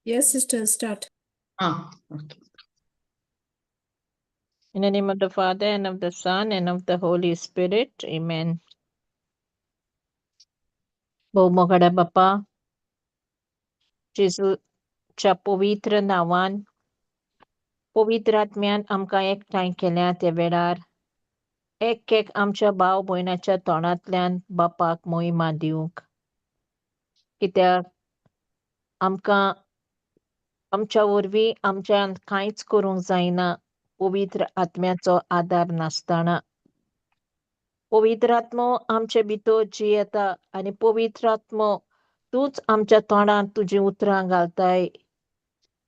Yes, sister, start. Ah, okay. In the name of the Father, and of the Son, and of the Holy Spirit. Amen. भोव मोगाड्या बापा, जेजूच्या पवित्र नांवान, पवित्र आत्म्यान आमकां एकठांय केल्या त्या वेळार एक एक आमच्या भाव भयणाच्या तोंडांतल्यान बापाक मोहिमा दिवंक, कित्याक आमकां आमच्या वरवीं आमच्यान कांयच करूंक जायना पवित्र आत्म्याचो आदार नासतना. पवित्र आत्मो आमचे भितर जियेता आनी पवित्र आत्मो तूंच आमच्या तोंडांत तुजीं उतरां घालताय,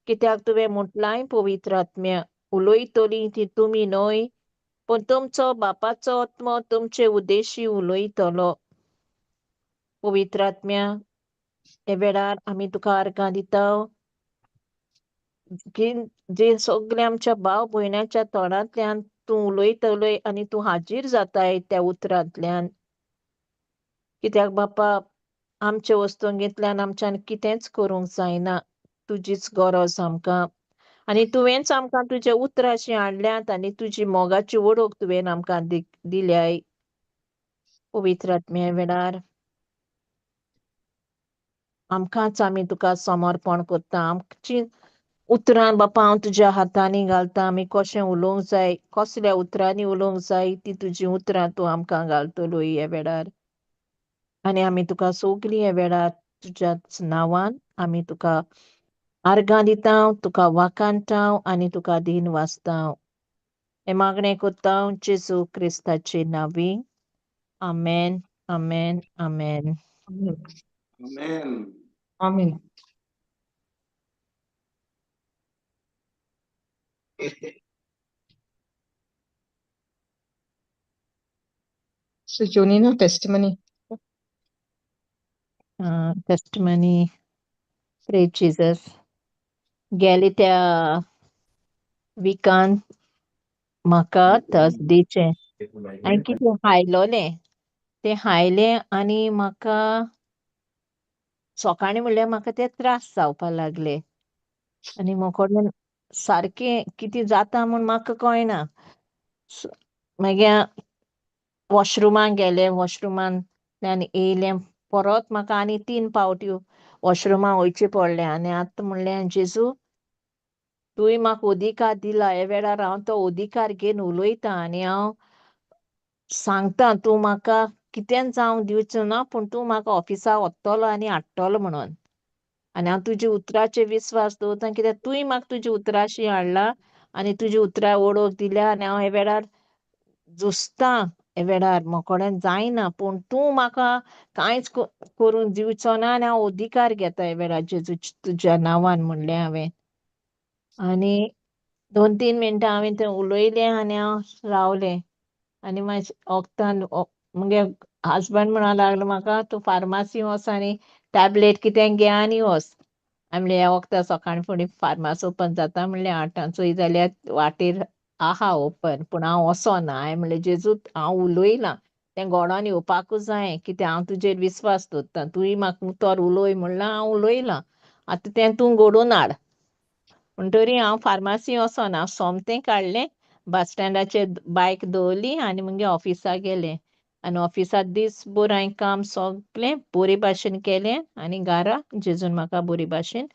कित्याक तुवें म्हटलांय पवित्र आत्म्या उलयतलीं ती तुमी न्हय, पूण तुमचो बापाचो आत्मो तुमचे उद्देशी उलयतलो. पवित्र आत्म्या, हे वेळार आमी तुका आर्गां दिता की जे सगळे आमच्या भाव भयणाच्या तोंडांतल्यान तूं उलयतलोय आनी तूं हाजीर जाताय त्या उतरांतल्यान, कित्याक बापा आमचे वस्तुंगेंतल्यान आमच्यान कितेंच करूंक जायना, तुजीच गरज आमकां आनी तुवेंच आमकां तुजे उतराशी हाडल्यात आनी तुजी मोगाची वळख तुवें आमकां दिल्याय. पवित्र आत्म्या वेळार आमकांच आमी तुका समर्पण करता. आमची उतरां बापा हांव तुज्या हातांनी घालता. आमी कशें उलोवंक जाय, कसल्या उतरांनी उलोवंक जाय ती तुजी उतरां तूं आमकां घालतलो ह्या वेळार आनी आमी तुका सगलीं ह्या वेळार तुज्याच नांवान आमी तुका आर्गां दिता, तुका वाखाणटा आनी तुका दीन वाचता. हें मागणें करता जेजू क्रिस्ताचे नांवी. आमेन, आमेन, आमेन. Amen. Amen. So, Jonina, testimony. Testimony. Praise Jesus. गेले त्या विकान म्हाका थर्सडेचें हांवें कितें हायलोलें तें हायलें आनी म्हाका सकाळीं म्हणल्यार म्हाका ते त्रास जावपाक लागले आनी म्हकडल्यान सारकें कितें जाता म्हूण म्हाका कळना. मागीर वॉशरुमाक गेलें, वॉशरुमांतल्यान येयलें परत म्हाका आनी 3 पावटी वॉशरुमाक वयचें पडलें आनी आतां म्हणलें जेजू तुवें म्हाका अधिकार दिला, ह्या वेळार हांव तो अधिकार घेवन उलयतां आनी हांव सांगता तूं म्हाका कितेंच जावंक दिवचो ना, पूण तूं म्हाका ऑफिसाक वतलो आनी हाडटलो म्हणून. आनी हांव तुज्या उतराचेर विस्वास दवरता, कित्याक तुवें म्हाका तुज्या उतराशी हाडला आनी तुज्या उतराक वळख दिल्या आनी हांव ह्या वेळार झुजता, ह्या वेळार म्हकडल्यान जायना, पूण तूं म्हाका कांयच करून दिवचो ना आनी हांव अधिकार घेता ह्या वेळार जेजू तुज्या नांवान म्हणलें हांवें. आनी 2-3 मिनटां हांवें तें उलयलें आनी हांव रावलें. आनी मातशें वखदान मुगे हजबंड म्हणूंक लागलो म्हाका, तूं फार्मासी वच आनी टॅबलेट कितें घे आनी वच. हांवें म्हणलें ह्या वखदां सकाळीं फुडें फार्मास ओपन जाता म्हणलें, 8 चोय जाल्यार वाटेर आहा ओपन, पूण हांव वचना. हांवें म्हणलें जेजू हांव उलयलां तें गोडोन येवपाकूच जाय, कित्याक हांव तुजेर विस्वास दवरता, तुवें म्हाका उतर उलय म्हणलां, हांव उलयलां, आतां तें तूं घडोवन हाड. म्हणटरी हांव फार्मासी वचना, हांव सोमतें काडलें, बस स्टँडाचेर बायक दवरली आनी मागीर ऑफिसाक गेलें आनी ऑफिसाक दीसभर हांवें काम सगळें बरे भाशेन केलें आनी घरा जेजून म्हाका बरे भाशेन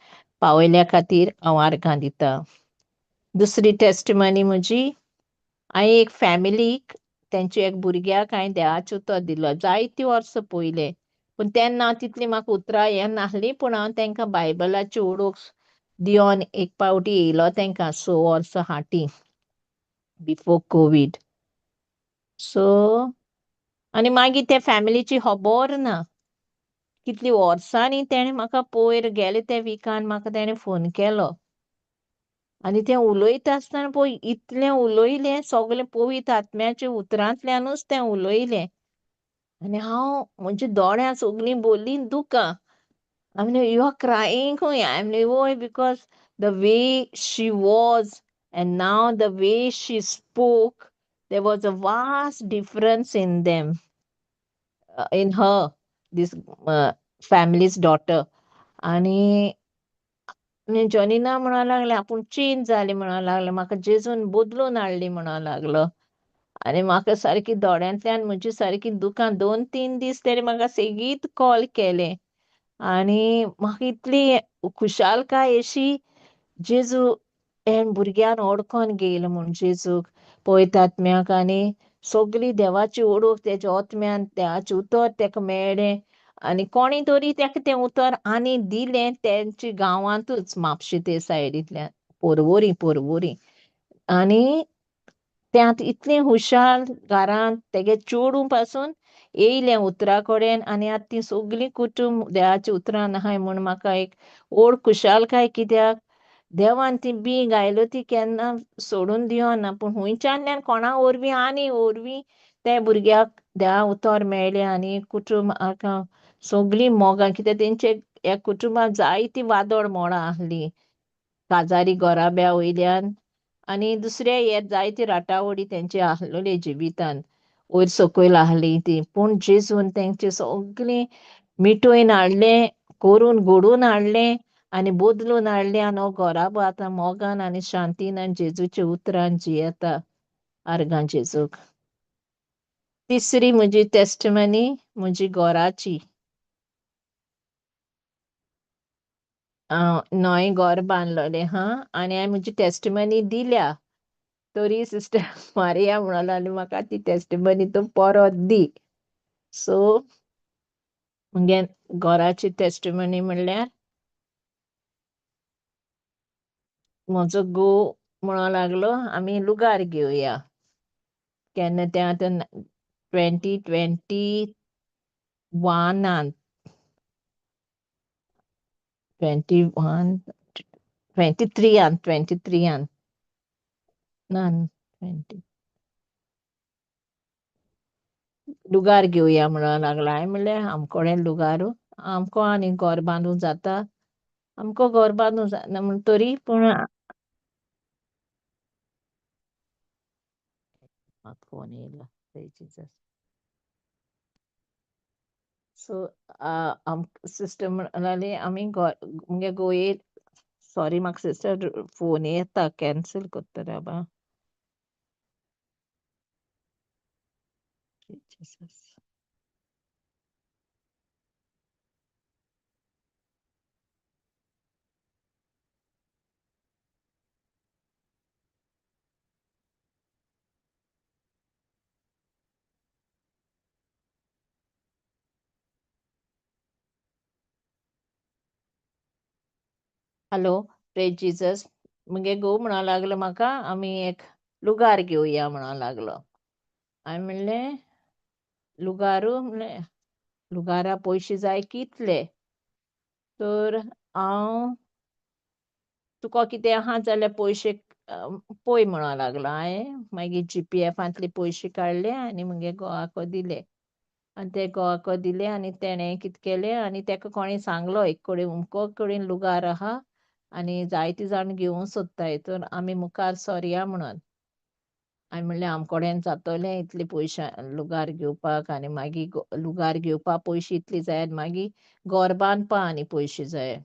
पावयल्या खातीर हांव आर्गां दिता. दुसरी टेस्टिमनी म्हजी, हांवें एक फॅमिलीक तेंच्या एक भुरग्याक हांवें देवाचें उतर दिलो जायतीं वर्सां पयलें, पूण तेन्ना तितली म्हाका उतरां येनासलीं, पूण हांव तेंकां बायबलाची ओळख दिवन एक पावटी येयलो तेंकां 6 वर्सां फाटीं बिफोर कोवीड. सो आनी मागीर त्या फॅमिलीची खबर ना, कितली वर्सांनी तेणें म्हाका पयर गेले त्या विकान म्हाका तेणें फोन केलो आनी तें उलयता आसतना पळय इतलें उलयलें, सगळें पवित्र आत्म्याच्या उतरांतल्यानूच तें उलयलें आनी हांव म्हज्या दोळ्यां सगळीं भरलीं दुकां. I mean, you are crying. I mean, why? Because the way she was and now the way she spoke, there was a vast difference in them, in her, this family's daughter. आनी आनी जॉनिना म्हणूंक लागलें आपूण change जाली म्हणूंक लागलें, म्हाका जेजून बदलून हाडली म्हणूंक लागलो. आनी म्हाका सारकी दोळ्यांतल्यान म्हजी सारकी दुकां, 2-3 दीस तेणें म्हाका सेगीत कॉल केलें. आनी म्हाका इतली खुशालकाय अशी, जेजू हें भुरग्यान ओडकोन घेयलो म्हूण जेजूक पवित्र आत्म्याक. आनी सगली देवाची ओळख तेज्या आत्म्यान, देवाचें उतर तेका मेळ्ळें. आनी कोणी तरी तेका तें उतर आनी दिलें तेंच्या गांवांतूच, म्हापशे ते सायडींतल्यान, पोरवोरी पोरवोरी. आनी तें आतां इतलें हुशार, घरांत तेगे चेडूं पासून येयलें उतरा कडेन. आनी आतां तीं सगलीं कुटूंब देवाच्या उतरान आहाय म्हूण म्हाका एक व्हड खुशालकाय. कित्याक देवान ती बीं घायलो ती केन्ना सोडून दिवना, पूण हुंयच्यानल्यान कोणा वरवीं आनी वरवीं ते भुरग्याक देवा उतर मेळ्ळें. आनी कुटूंब आतां सगलीं मोगान, कित्याक तेंचे ह्या कुटुंबांत जायतीं वादळ मोडां आहलीं, काजारी घराब्या वयल्यान आनी दुसरे हे जायती राटावळी तेंचे आहलोले जिवितान, वयर सकयल आहली ती. पूण जेजून तेंचे सगलीं मिटोवन हाडलें, करून घडोवन हाडलें आनी बदलून हाडलें. आनी हो घराबो आतां मोगान आनी शांतीन आनी जेजूच्या उतरान जियेता. आर्गां जेजूक. तिसरी म्हजी टेस्टमनी म्हजी घराची. नवें घर बांदलोलें हा आनी हांवें म्हजी टेस्टमनी दिल्या, तरी सिस्टर मारिया म्हणूंक लागली म्हाका ती टेस्टमनी तूं परत दी. सो मुगे घराची टेस्टमनी म्हणल्यार म्हजो घोव म्हणूंक लागलो आमी लुगार घेवया. केन्ना तें आतां 2021, 21 23, 23 ना 20 लुगार घेवया म्हणूंक लागला. हांवें म्हणलें आमकोडेन लुगारू, आमकां आनी घर बांदूंक जाता, आमकां घर बांदूंक जायना म्हूण तरी पूण फोन येयला. सो आम सिस्टर म्हणली आमी घर मुगे घोव येयल, सॉरी म्हाका सिस्टर फोन येता, कॅन्सल करता राव. Jesus. Hello, praise Jesus. मुगे घोव म्हणूंक लागलो म्हाका आमी एक लुगार घेवया म्हणूंक लागलो. हांवें म्हणलें लुगारू, म्हणलें लुगारा पयशे जाय कितले, तर हांव तुका कितें आहा जाल्यार पयशे पळय म्हणूंक लागलो. हांवें मागीर जीपीएफांतले पयशे काडले आनी मुगे घोवाक दिले. आनी ते घोवाक दिले आनी तेणें कितें केलें, आनी तेका कोणें सांगलो एक कडेन अमको कडेन लुगार आहा आनी जायते जाण घेवंक सोदताय, तर आमी मुखार सोरया म्हणून. हांवें म्हणलें आमकोडेन जातोलें इतले पयशे लुगार घेवपाक, आनी मागीर लुगार घेवपाक पयशे इतले जाय आनी मागीर घर बांदपाक आनी पयशे जाय.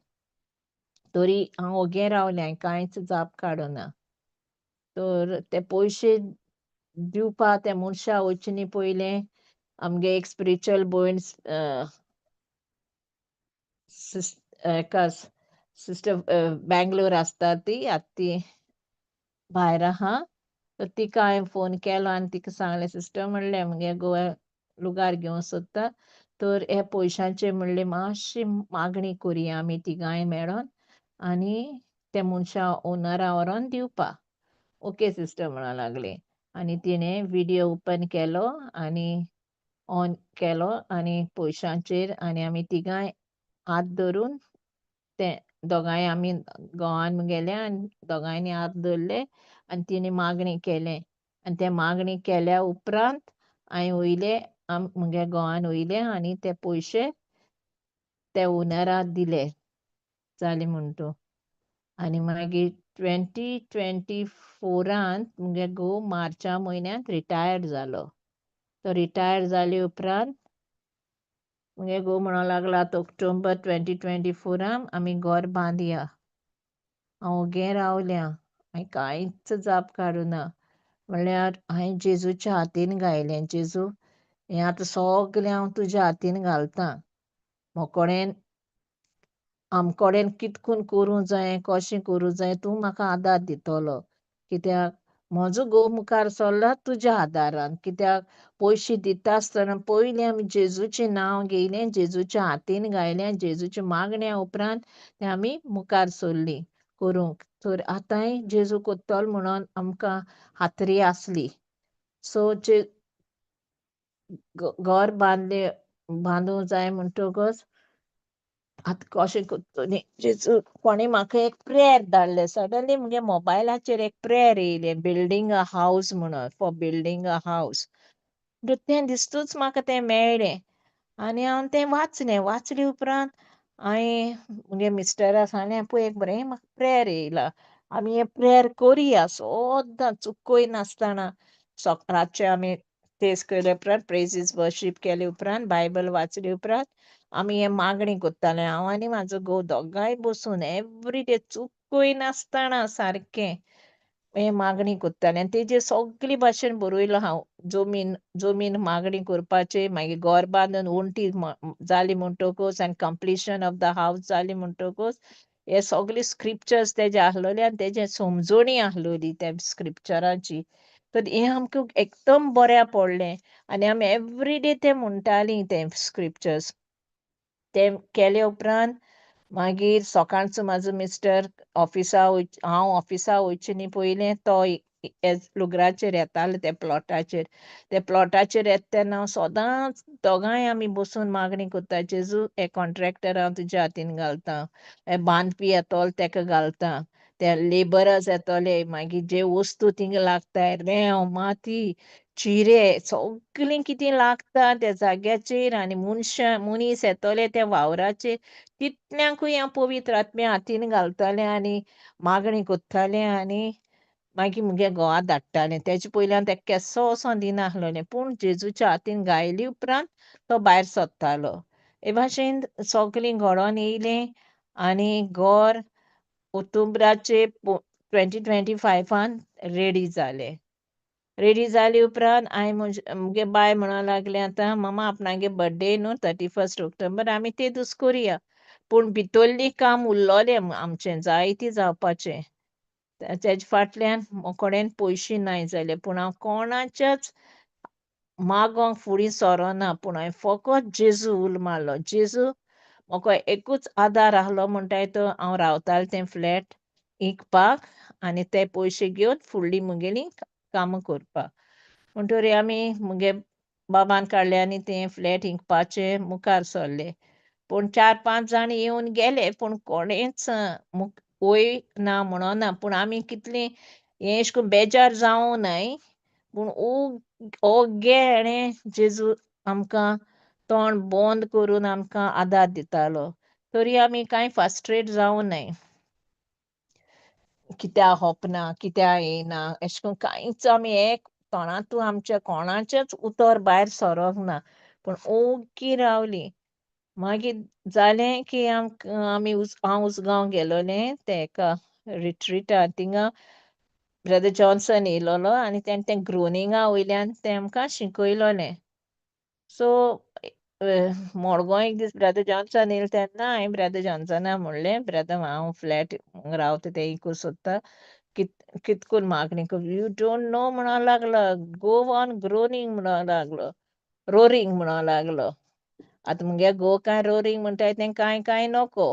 तरी हांव ओगे रावलें, हांवें कांयच जाप काडूना. तर ते पयशे दिवपाक त्या मनशा वचचे न्ही पयलें आमगे एक स्पिरिच्युअल भयण एका सिस्टर बेंगलोर आसता ती, आतां ती भायर आहा. तर तिका हांवें फोन केलो आनी तिका सांगलें, सिस्टर म्हणलें मुगे गोवा लुगार घेवंक सोदता, तर ह्या पयशांचे म्हणलें मातशी मागणी करुया आमी तिगांय मेळोन आनी त्या मनशा ओनरा व्हरोन दिवपा. ओके सिस्टर म्हणूंक लागली. आनी तिणें विडियो ओपन केलो आनी ऑन केलो आनी पयशांचेर, आनी आमी तिगांय हात धरून ते दोगांय आमी घोवान गेले आनी दोगांयनी हात धरले आनी तिणें मागणी केलें. आनी ते मागणी केल्या उपरांत हांवें वयले मुगे घोवान वयले आनी ते पयशे ते ओनराक दिले. जाले म्हण तूं. आनी मागीर 2024 मुगे घोव मार्चा म्हयन्यांत रिटायर्ड जालो. तो रिटायर्ड जाले उपरांत मुगे घोव म्हणूंक लागलो आतां ऑक्टोबर 2024 आमी घर बांदया. हांव ओगें रावलें. हांवें कांयच जाप काडूना. म्हणल्यार हांवें जेजूच्या हातीन घायलें. जेजू, हें आतां सगलें हांव तुज्या हातीन घालतां. मोकोडेन आमकोडेन कितकून करूं जाय, कशें करूं जाय, तूं म्हाका आदार दितलो. कित्याक म्हजो घोव मुखार सरला तुज्या आदारान. कित्याक पयशे दिता आसतना पयलीं आमी जेजूचें नांव घेयलें, जेजूच्या हातीन घायलें. जेजूच्या मागण्या उपरांत तें आमी मुखार सरलीं करूंक. तर आतांय जेजू कोत्तलो म्हणून आमकां खात्री आसली. सो जे घर बांदले, बांदूंक जाय म्हणटकच आतां कशें करतलीं जेजू? कोणें म्हाका एक प्रेयर धाडलें. सडनली मुगे मोबायलाचेर एक प्रेयर येयलें, बिल्डींग अ हावज म्हणून, फॉर बिल्डींग अ हावज. तें दिस्तूच म्हाका तें मेळ्ळें आनी हांव तें वाचलें. वाचले उपरांत हांवें मुगे मिस्टरा सांगलें, पळय, एक बरें म्हाका प्रेयर येयलां, आमी हें प्रेयर करुया सद्दां चुकय नासतना. रातचें आमी तेज केले उपरांत, प्रेजीस वर्शीप केले उपरांत, बायबल वाचले उपरांत आमी हें मागणी करताले. हांव आनी म्हाजो घोव दोगांय बसून एवरी डे चुकय नासतना सारकें हें मागणी करतालें. आनी तेजेर सगले भाशेन बरयलो हांव. जमीन जमीन मागणी करपाची, मागीर घर बांदून वण्टी जाली म्हणटकूच आनी कंप्लिशन ऑफ the house जाली म्हणटकूच हे सगळे स्क्रिप्चर्स तेजे आसलेले आनी तेजे समजणी आसलेली त्या स्क्रिप्चराची. तर हें आमकां एकदम बऱ्या पडलें आनी आमी एवरी डे तें म्हणटालीं तें स्क्रिप्चर्स. तें केले उपरांत मागीर सकाळचो म्हाजो मिस्टर ऑफिसा वच, हांव ऑफिसा वयचे न्ही पयलें तो लुगराचेर येतालो त्या प्लॉटाचेर. त्या प्लॉटाचेर येता तेन्ना हांव सदांच, दोगांय आमी बसून मागणी करता, जेजू, हे कॉन्ट्रॅक्टर हांव तुज्या हातीन घालता, हे बांदपी येतलो तेका घालता, ते लेबरर्स येतले, मागीर जे वस्तू थिंगा लागता, रेंव, माती, चिरे, सगळीं कितें लागता त्या जाग्याचेर आनी मनशां मनीस येतले त्या वावराचेर, तितल्यांकूय हांव पवित्र आत्म्या हातीन घालतालें आनी मागणी करतालें आनी मागीर मुगे घोवा धाडटालें. तेजे पयलीं हांव तेका केस्सो वचों दिनासलोलें, पूण जेजूच्या हातीन घायली उपरांत तो भायर सरतालो. हे भाशेन सगळीं घडोन येयलें आनी घर ऑक्टोबराचे 2025 रेडी जालें. रेडी जाले उपरांत हांवें मुगे बाय म्हणूंक लागलें, आतां मामा आपणागे बर्थडे न्हू 31 ऑक्टोबर, आमी ते दीस करुया. पूण भितरलीं काम उरलोलें आमचें जायतें जावपाचें. तेजे फाटल्यान मोकोडेन पयशे नाय जाले, पूण हांव कोणाच्याच मागोंक फुडें सरोना, पूण हांवें फकत जेजू उलो मारलो. जेजू, म्हाका एकूच आदार आहलो म्हणटाय तो हांव रावतालें तें फ्लॅट इकपाक आनी ते पयशे घेवन फुडलीं मुगेलीं कामां करपाक. म्हणटरी आमी मुगे बाबान काडले आनी तें फ्लॅट इकपाचें मुखार सरले. पूण चार पांच जाण येवन गेले, पूण कोणेच वय ना म्हणोना. पूण आमी कितलीं हें अशें करून बेजार जावं न्हय, पूण ओगे हेणें जेजू आमकां तोंड बंद करून आमकां आदार दितालो. तरी आमी कांय फ्रस्ट्रेट जावं न्हय, कित्याक होपना, कित्याक येयना, अशें करून कांयच आमी एक तोंडांतू आमच्या कोणाचेंच उतर भायर सरोंक ना, पूण ओग्गी रावलीं. मागीर जालें की आमकां आमी हांव उसगांव गेलोलें ते एका रिट्रिटा. थिंगा ब्रदर जॉन्सन येयलोलो आनी तेणें तें ग्रोनिंगा वयल्यान तें आमकां शिकयलोलें. सो मडगांव एक दीस ब्रदर जॉन्सन येयलो तेन्ना हांवें ब्रदर जॉन्सना म्हणलें, ब्रदर, हांव फ्लॅट रावता तें इकूंक सोदता, कित करून मागणी कर? You don't know म्हणूंक लागलो, गो ऑन ग्रोनींग म्हणूंक लागलो, रोरींग म्हणूंक लागलो. आतां मुगे घोव कांय रोरींग म्हणटाय तें कांय कांय नको.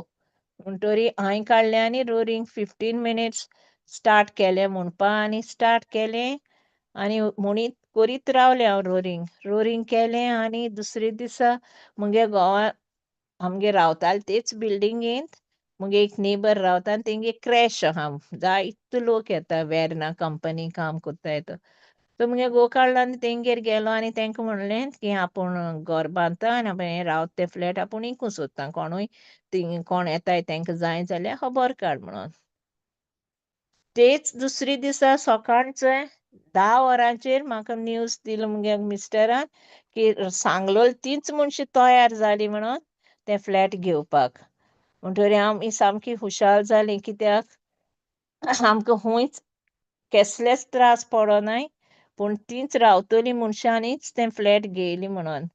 म्हणटरी हांवें काडलें आनी रोरींग 15 मिनिट्स स्टार्ट केलें म्हणपा आनी स्टार्ट केलें आनी म्हणीत करीत रावलें हांव रोरींग. रोरींग केलें आनी दुसरे दिसा मुगे घोवा आमगेर रावताले तेच बिल्डिंगेंत मुगे एक नेबर रावता आनी तेंगे क्रॅश आहा. जायते लोक येता, वेर्ना कंपनी काम कोत्ताय तो. सो मुगे घोव काडलो आनी तेंगेर गेलो आनी तेंका म्हणलें की आपूण घर बांदता आनी आपूण हें रावता तें फ्लॅट आपूण इकूंक सोदता, कोणूय थिंग कोण येताय तेंका जाय जाल्यार खबर काड म्हणून. तेच दुसरे दिसा सकाळचें 10 वरांचेर म्हाका न्यूज दिलो मुगे मिस्टरान की सांगलोल तीच मनशां तयार जाली म्हणून तें फ्लॅट घेवपाक. म्हणटरी आमी सामकी खुशाल जाली, कित्याक आमकां खूंयच केसलेच त्रास पडनाय, पूण तींच रावतलीं मनशांनीच तें फ्लॅट घेयली म्हणून.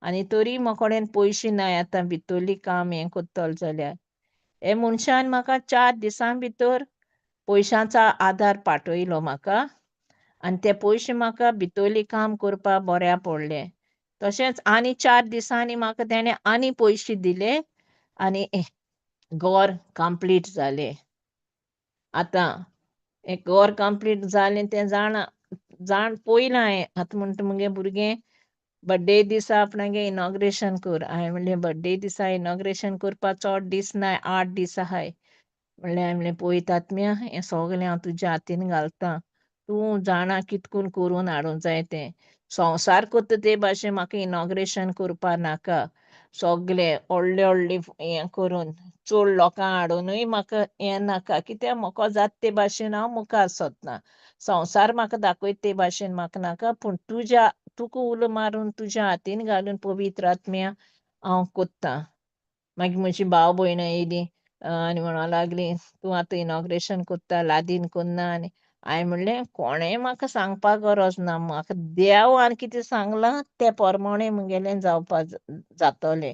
आनी तरी म्हाकोडेन पयशे नाय आतां भितरली काम हें करतलो जाल्यार. हे मनशान म्हाका 4 दिसां भितर पयशांचो आदार पाठयलो म्हाका आनी ते पयशे म्हाका भितरली काम करपाक बऱ्या पडले. तशेंच आनी 4 दिसांनी म्हाका तेणें आनी पयशे दिले आनी घर कंप्लीट जालें. आतां हें घर कंप्लीट जालें तें जाणा जाण पयलां हांवें. आतां म्हणटा मुगे भुरगें बड्डे दिसा आपणागे इनॉग्रेशन कर. हांवें म्हणलें बड्डे दिसा इनॉग्रेशन करपाक चड दीस नाय, 8 दीस आहाय. म्हणलें हांवें म्हणलें पळयता आत्म्या हें सगळें हांव तुज्या हातीन घालता, तूं जाणा कितकून करून हाडूंक जाय तें. संवसार करता ते भाशेन म्हाका इनॉग्रेशन करपा नाका, सगळे व्हडले व्हडले हें करून चड लोकांक हाडुनूय म्हाका हें नाका, कित्याक म्हाका जाता ते भाशेन हांव मुखार सरता. संवसार म्हाका दाखयता ते भाशेन म्हाका नाका, पूण तुज्या तुका उलो मारून तुज्या हातीन घालून पवित्र आत्म्या हांव कोत्तां. मागीर म्हजी भाव भयणां येयलीं आनी म्हणूंक लागलीं तूं आतां इनॉग्रेशन कोत्ता लादीन कोन्ना. आनी हांवें म्हणलें कोणें म्हाका सांगपाक गरज ना, म्हाका देवान कितें सांगलां ते प्रमाणें मुगेलें जावपा जातलें.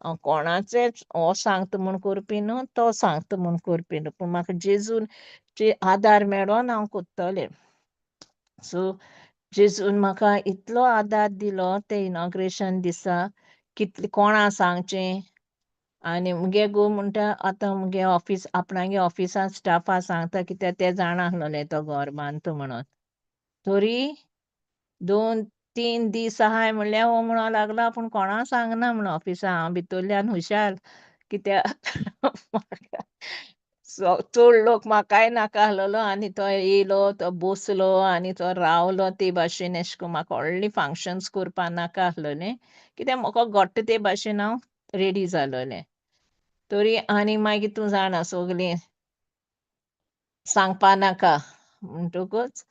हांव कोणाचेंच हो सांगता म्हूण करपी न्हू, तो सांगता म्हूण करपी न्हू, पूण म्हाका जेजून आदार मेळोन हांव कोत्तलें. सो जेजून म्हाका इतलो आदार दिलो ते इनॉग्रेशन दिसा, कितले कोणा सांगचें. आनी मुगे घोव म्हणटा आतां मुगे ऑफीस आपणागे ऑफिसान स्टाफा सांगता कित्याक ते जाणा आसलोले तो घर बांदता म्हणून. तरी 2-3 दीस आहाय म्हणल्यार हो म्हणूंक लागला पूण कोणा सांगना म्हण ऑफिसा, हांव भितरल्यान हुशार कित्याक चड लोक म्हाकाय नाका आसलेलो. आनी तो येयलो तो बसलो आनी तो रावलो ते भाशेन, अशें करून म्हाका व्हडली फंक्शन्स करपा नाका आसलेलें कित्याक म्हाका घोट्टा ते भाशेन हांव रेडी जालोलें. तरी आनी मागीर तूं जाणा सगळीं सांगपा नाका म्हणटकूच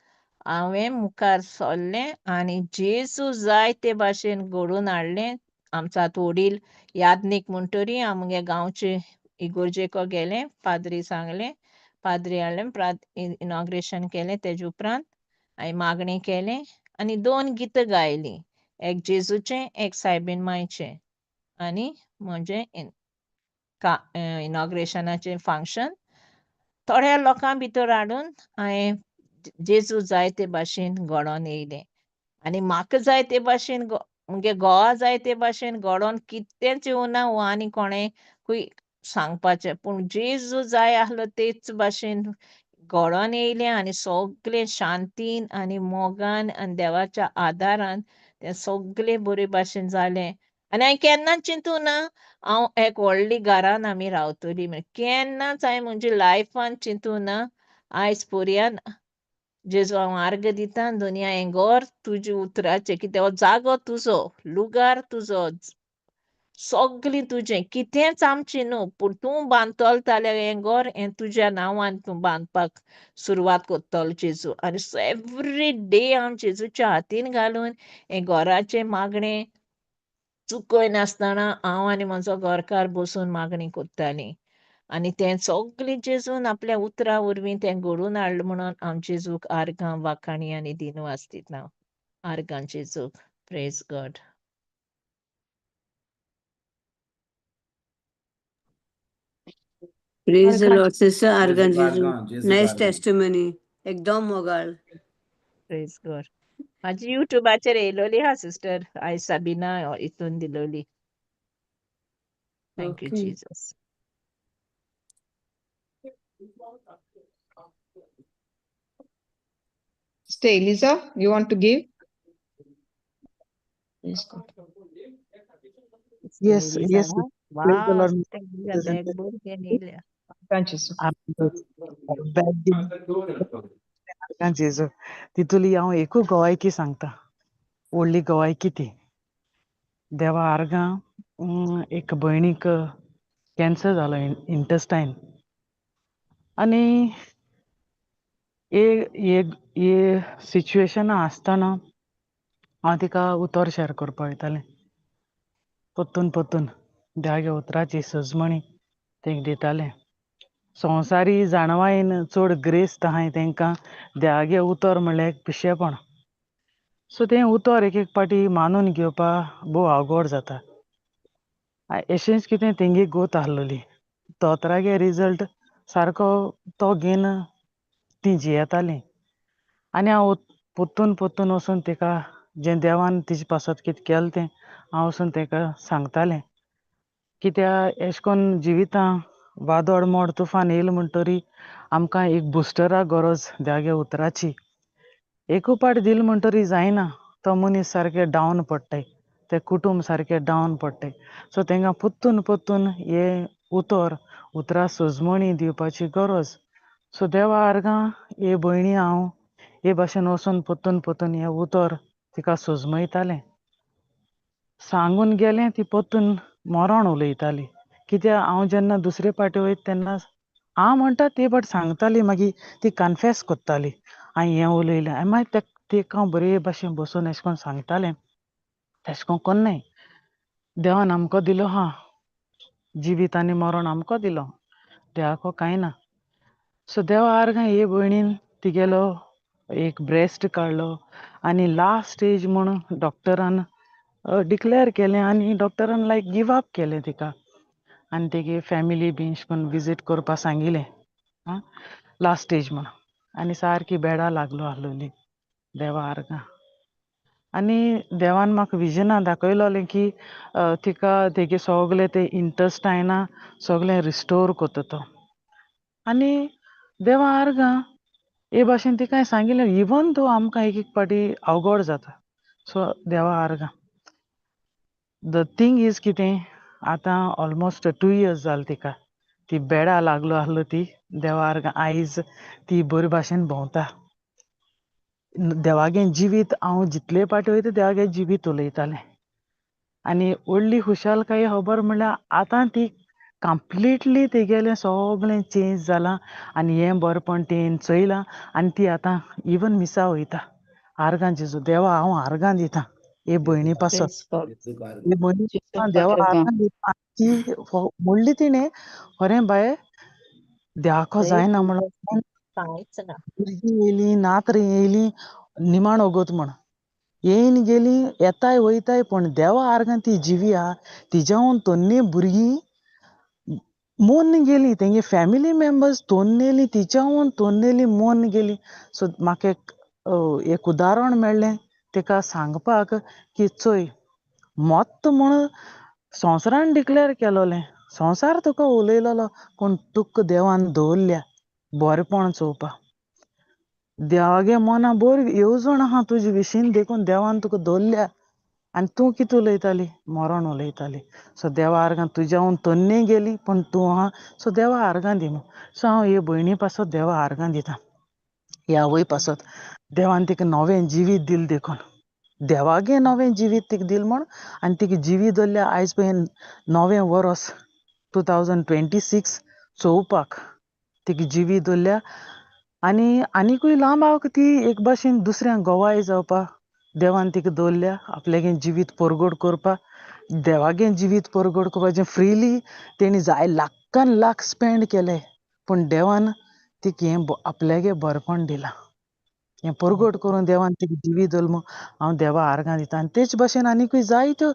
हांवें मुखार सरलें आनी जेजू जाय ते भाशेन घडोवन हाडलें. आमचो आतां वडील यादनीक म्हणटरी आमगे गांवचे इगोर्जेको गेलें, पाद्री सांगलें, पाद्री हाडलें, इनॉग्रेशन केलें. तेजे उपरांत हांवें मागणें केलें आनी 2 गितां गायलीं, एक जेजूचें एक सायबीण मायचें. आनी म्हजें इनॉग्रेशनाचें फंक्शन थोड्या लोकां भितर हाडून हांवें जेजू जाय ते भाशेन घडोवन येयलें. आनी म्हाका जाय ते भाशेन मुगे घोवा जाय ते भाशेन घडोवन कितेंच येवना वो आनी कोणें खंय सांगपाचें, पूण जेजू जाय आसलो तेच भाशेन घडोवन येयलें. आनी सगळें शांतीन आनी मोगान आनी देवाच्या आदारान तें सगळें बरे भाशेन जालें. आनी हांवें केन्नाच चिंतूं ना हांव एक व्हडली घरान आमी रावतलीं म्हण, केन्नाच हांवें म्हज्या लायफान चिंतूं ना. आयज पर्यंत जेजू हांव आर्ग दिता दुनिया हें घर तुज्या उतराचें, कित्याक हो जागो तुजो, लुगार तुजो, सगळें तुजें, कितेंच आमचें न्हू, पूण तूं बांदतलो जाल्यार हें घर हें तुज्या नांवान तूं बांदपाक सुरवात करतलो जेजू. आनी एवरी डे हांव जेजूच्या हातीन घालून हें घराचें मागणें चुकयनासतना हांव आनी म्हजो घरकार बसून मागणी करतालीं. आनी तें सगळें जेजून आपल्या उतरा वरवीं तें घडोवन हाडलें म्हणून हांव जेजूक आर्गां वाखाणी आनी दिनवास दिता. आर्गां जेजूक. Praise God. Praise the Lord, sister Argan Jesu. Jesu Nice Argan. testimony. एकदम मोगाळ. Praise God. म्हाजी युट्यूबाचेर येयलोली हा सिस्टर, I Sabina हितून दिलोली. Thank you Okay. Jesus. Sister Eliza, you want to give? Praise God. Yes, yes. Praise the Wow, Lord. Sister Eliza, Sister. bag बरी घेवन येयल्या. Thank you, sir. Bag जेजू तितूली हांव एकू गोवायकी सांगता, व्हडली गोवायकी ती. देवा आर्गां एक भयणीक कॅन्सर जालो इंटेस्टायन, आनी हे सिच्युएशना आसतना हांव तिका उतर शेअर करपाक वयतालें, परतून परतून देवागे उतराची सजमणी तेंक दितालें. संवसारी जाणवायेन चड ग्रेस्त आहाय तेंकां देवागे उतर म्हणल्यार एक पिशेपण. सो तें उतर एक एक पाटी मानून घेवपा भोव अवघड जाता. एशेंच कितें तेंगे गोत आहलोली दोतोरागे रिजल्ट सारको तो घेवन ती जियेताली. आनी हांव पोत्तून पोत्तून वचून तिका जें देवान तिजे पासत कितें केलें तें हांव वचून ताका सांगतालें. कित्याक एशें कोन्न जिवितां वादोळ मोड तुफान येयलें म्हणटरी आमकां एक बुस्टरा गरज देवागे उतराची. एकू पाट दिल म्हणटरी जायना तो मनीस सारके डावन पडटाय तें कुटूंब सारकें डावन पडटाय. सो तेंकां पोत्तून पोत्तून हें उतर उतरां सजमणी दिवपाची गरज. सो देवा आर्गां हे भयणी हांव हे भाशेन वचून पोत्तून पोत्तून हें उतर तिका सजमयतालें. सांगून गेलें ती पोत्तून मरण उलयताली. कित्याक हांव जेन्ना दुसरे पाटी वयता तेन्ना हांव म्हणटा ते पाट सांगताली मागीर ती कन्फेस कोत्ताली हांवें हें उलयलें. आनी मागीर तेका हांव बरे भाशेन बसून एशें कोन्न सांगतालें. तेशें कोन्न कोन्नाय देवान आमकां दिलो आहा जिवीत आनी मरण आमकां दिलो. देवाको कांय ना. सो देवा आर्गां हे भयणीन तिगेलो एक ब्रेस्ट काडलो आनी लास्ट स्टेज म्हूण डॉक्टरान डिक्लेर केलें आनी डॉक्टरान लायक गिव अप केलें तिका. आनी तेगे फॅमिली बीन अशें करून विजीट करपा सांगिलें. आं लास्ट स्टेज म्हूण. आनी सारकी बेडा लागलो आहलोली देवा आर्गां. आनी देवान म्हाका विजनां दाखयलोलें की तिका तेगे सगलें ते इंटस्टायना सगलें रिस्टोर कोत्ता तो. आनी देवा आर्गां हे भाशेन तिका हांवें सांगिल्लें इवन दो आमकां एक एक पाटी अवघड जाता. सो देवा आर्गां. The thing is कितें आतां ऑलमोस्ट 2 इयर्स जाले तिका. ती बेडा लागलो आहलो ती देवा आर्गां आयज ती बरे भाशेन भोंवता. देवागे जिवीत हांव जितले पाटी वयता देवागे जिवीत उलयतालें. आनी व्हडली खुशालकाय खबर म्हणल्यार आतां ती कंप्लिटली तेगेलें सगळें चेंज जालां आनी हें बरेपण तेणें चोयलां आनी ती आतां इवन मिसा वयता. आर्गां जेजू देवा हांव आर्गां दिता हे भयणी पासत. हे भयणी देवा आर्गां दिता. ती म्हणली तिणें खरें बाये देवाको जायना म्हणून कांयच ना. भुरगीं येयलीं नातरां येयलीं निमाण वगत म्हण. येयन गेलीं येताय वयताय पूण देवा आर्गां ती जिवी आहा तिज्याहून तन्नी भुरगीं मोन्न गेलीं तेंगे फॅमिली मेंबर्स तोन्नेली तिच्याहून तोन्नेली मोन्न गेली. सो म्हाका एक एक उदाहरण मेळ्ळें तेका सांगपाक की चोय मत्त म्हूण संवसारान डिक्लेर केलोलें. संवसार तुका उलयलोलो पूण तुका देवान दवरल्या बरेपण चोवपा. देवागे मना बरी येवजण आहा तुजे विशीं देखून देवान तुका दवरल्या आनी तूं कितें उलयताली? मरण उलयताली. सो देवा आर्गां तुज्याहून तन्नी गेली पूण तूं आहा. सो देवा आर्गां दी सो हांव हे भयणी पासत देवा आर्गां दिता. ह्या आवय पासत देवान तिका नवें जिवीत दिलें देखून. देवागे नवें जिवीत तिका दिलें म्हूण आनी तिका जिवीत दवरल्या आयज पळय नवें वरस 2026 चोवपाक तिका जिवीत दवरल्या आनी आनिकूय लांब ती एक भाशेन दुसऱ्यांक गवाय जावपा देवान तिका दवरल्या आपल्यागे जिवीत परगट करपा देवागे जिवीत परगट करपाचें फ्रिली तेणी जाय लाखान लाख स्पेंड केले पूण देवान तिका हें आपल्यागे बरेपण दिलां. हें परगट करून देवान तिका जिवीत दवरलें म्हूण हांव देवा आर्गां दिता. आनी तेच भाशेन आनिकूय जायत्यो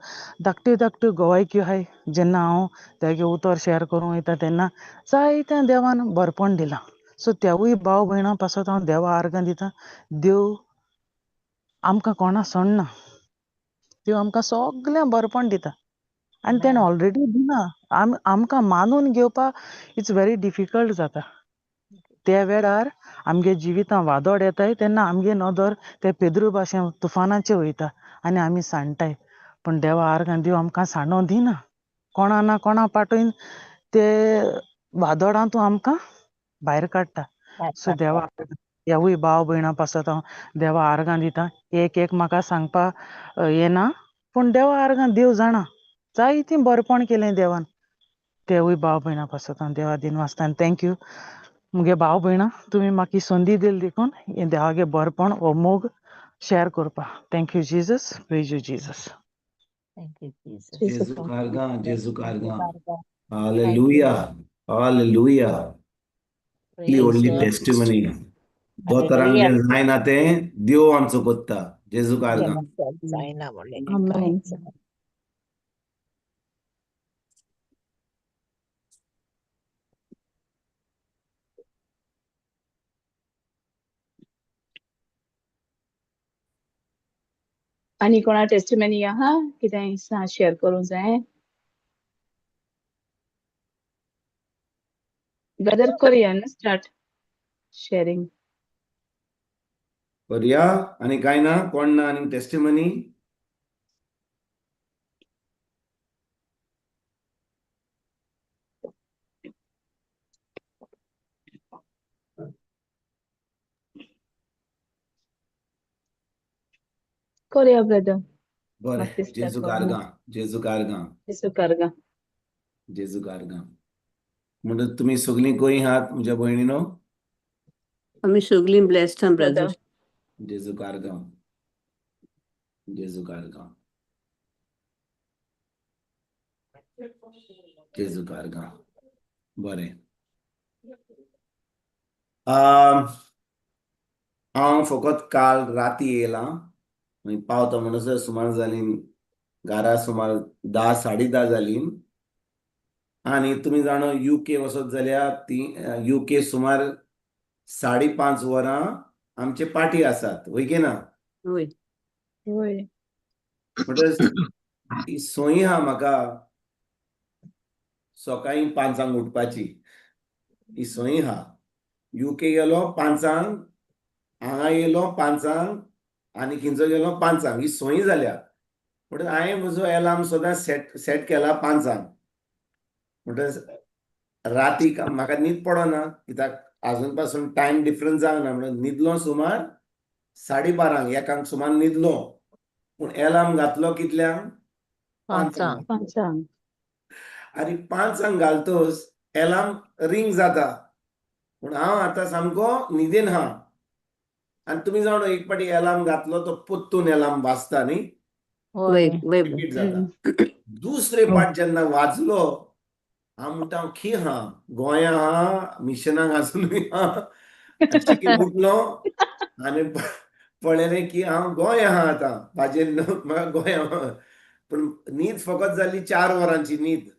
धाकट्यो धाकट्यो गवायक्यो आहाय जेन्ना हांव तेगे उतर शेअर करूंक वयता तेन्ना जायत्या देवान बरेपण दिलां. सो तेवूय भाव भयणां पासत हांव देवा आर्गां दिता. देव आमकां कोणा सोडना देव आमकां सगल्यांक बरेपण दिता. आनी तेणें ऑलरेडी दिलां. आमकां मानून घेवपाक it's very difficult जाता. त्या वेळार आमगे जिवितां वादोड येताय तेन्ना आमगे नदर ते पेद्रू भाशेन तुफानाचेर वयता आनी आमी सांडटाय. पूण देवा आर्गां देव आमकां सांडोंक दिना. कोणा ना कोणा पाटयन ते वादोडांतू आमकां भायर काडटा. सो देवा ह्यावूय भाव भयणां पासत हांव देवा आर्गां दिता. एक एक म्हाका सांगपा येना पूण देवा आर्गां देव जाणा. जायतीं बरेपण केलें देवान. तेवूय भाव भयणां पासत हांव देवा दिनवासता. आनी thank you मुगे भाव भयणां तुमी म्हाका ही संदी दिली देखून हें देवागे बरेपण हो मोग शेअर करपा. Thank you Jesus. Praise you Jesus. Thank you Jesus. जेजू आर्गां जेजू आर्गां. Hallelujah hallelujah. इतली व्हडली Praise God. Testimony. दोतोरांक Hallelujah. जें जायना तें देव आमचो कोत्ता. जेजू कारगां. जायना म्हणलें Amen. कांयच ना. आनी कोणा टेस्टिमनी आहा कितें शेअर करूंक जाय? ब्रदर करुया न्हू स्टार्ट शेअरिंग. करुया. आनी कांय ना? कोण ना आनी टेस्टिमनी? करुया ब्रदर. बरें. म्हाका दिसता जेजू करुया. कारगां. जेजू कारगां. जेजू कारगां. जेजू कारगां. म्हणटच तुमी सगळीं गोंय आहात म्हज्या भयणीनो? आमी सगळीं ब्लेस्ड आहा ब्रदर. ब्रदर. जेजू कारगां. जेजू कारगां. जेजू कारगां. बरें. हांव फकत काल राती येयलां. मागीर पावता म्हणसर सुमार जालीं घरा सुमार 10 10:30 जालीं. आनी तुमी जाणा युके वचत जाल्यार ती युके सुमार 5.5 वरां आमचे पाटी आसात, वय की ना? वय. वय. म्हणटच ही सोयी आहा म्हाका सकाळीं 5 उठपाची. ही सोयी आहा. युके गेलो 5, हांगा येयलो 5, आनी खंयचो गेलो 5. ही सोयी जाल्या. म्हणटच हांवें म्हजो एलार्म सदां सेट सेट केला 5. म्हणटच राती म्हाका न्हीद पडना कित्याक आजून पासून टायम डिफरन्स जावना. म्हणून न्हिदलो सुमार 12:30, 1 सुमार न्हिदलो. पूण एलार्म घातलो कितल्यांक? 5. 5. आनी 5 घालतोच एलार्म रिंग जाता. पूण हांव आतां सामको न्हिदेन आहा. आनी तुमी जाणा एक पाटी एलार्म घातलो तो पोत्तून एलार्म वाजता न्ही? वय वय. वय. रिपीट जाता. दुसरे पाट जेन्ना वाजलो हांव म्हणटा हांव खी आहा, गोंया आहा, मिशनाक आसुनूय आहा. उठलो आनी पळयलें की हांव गोंय आहा आतां. म्हाजेर म्हाका गोंय आहा. पूण न्हीद फकत जाली 4 वरांची न्हीद.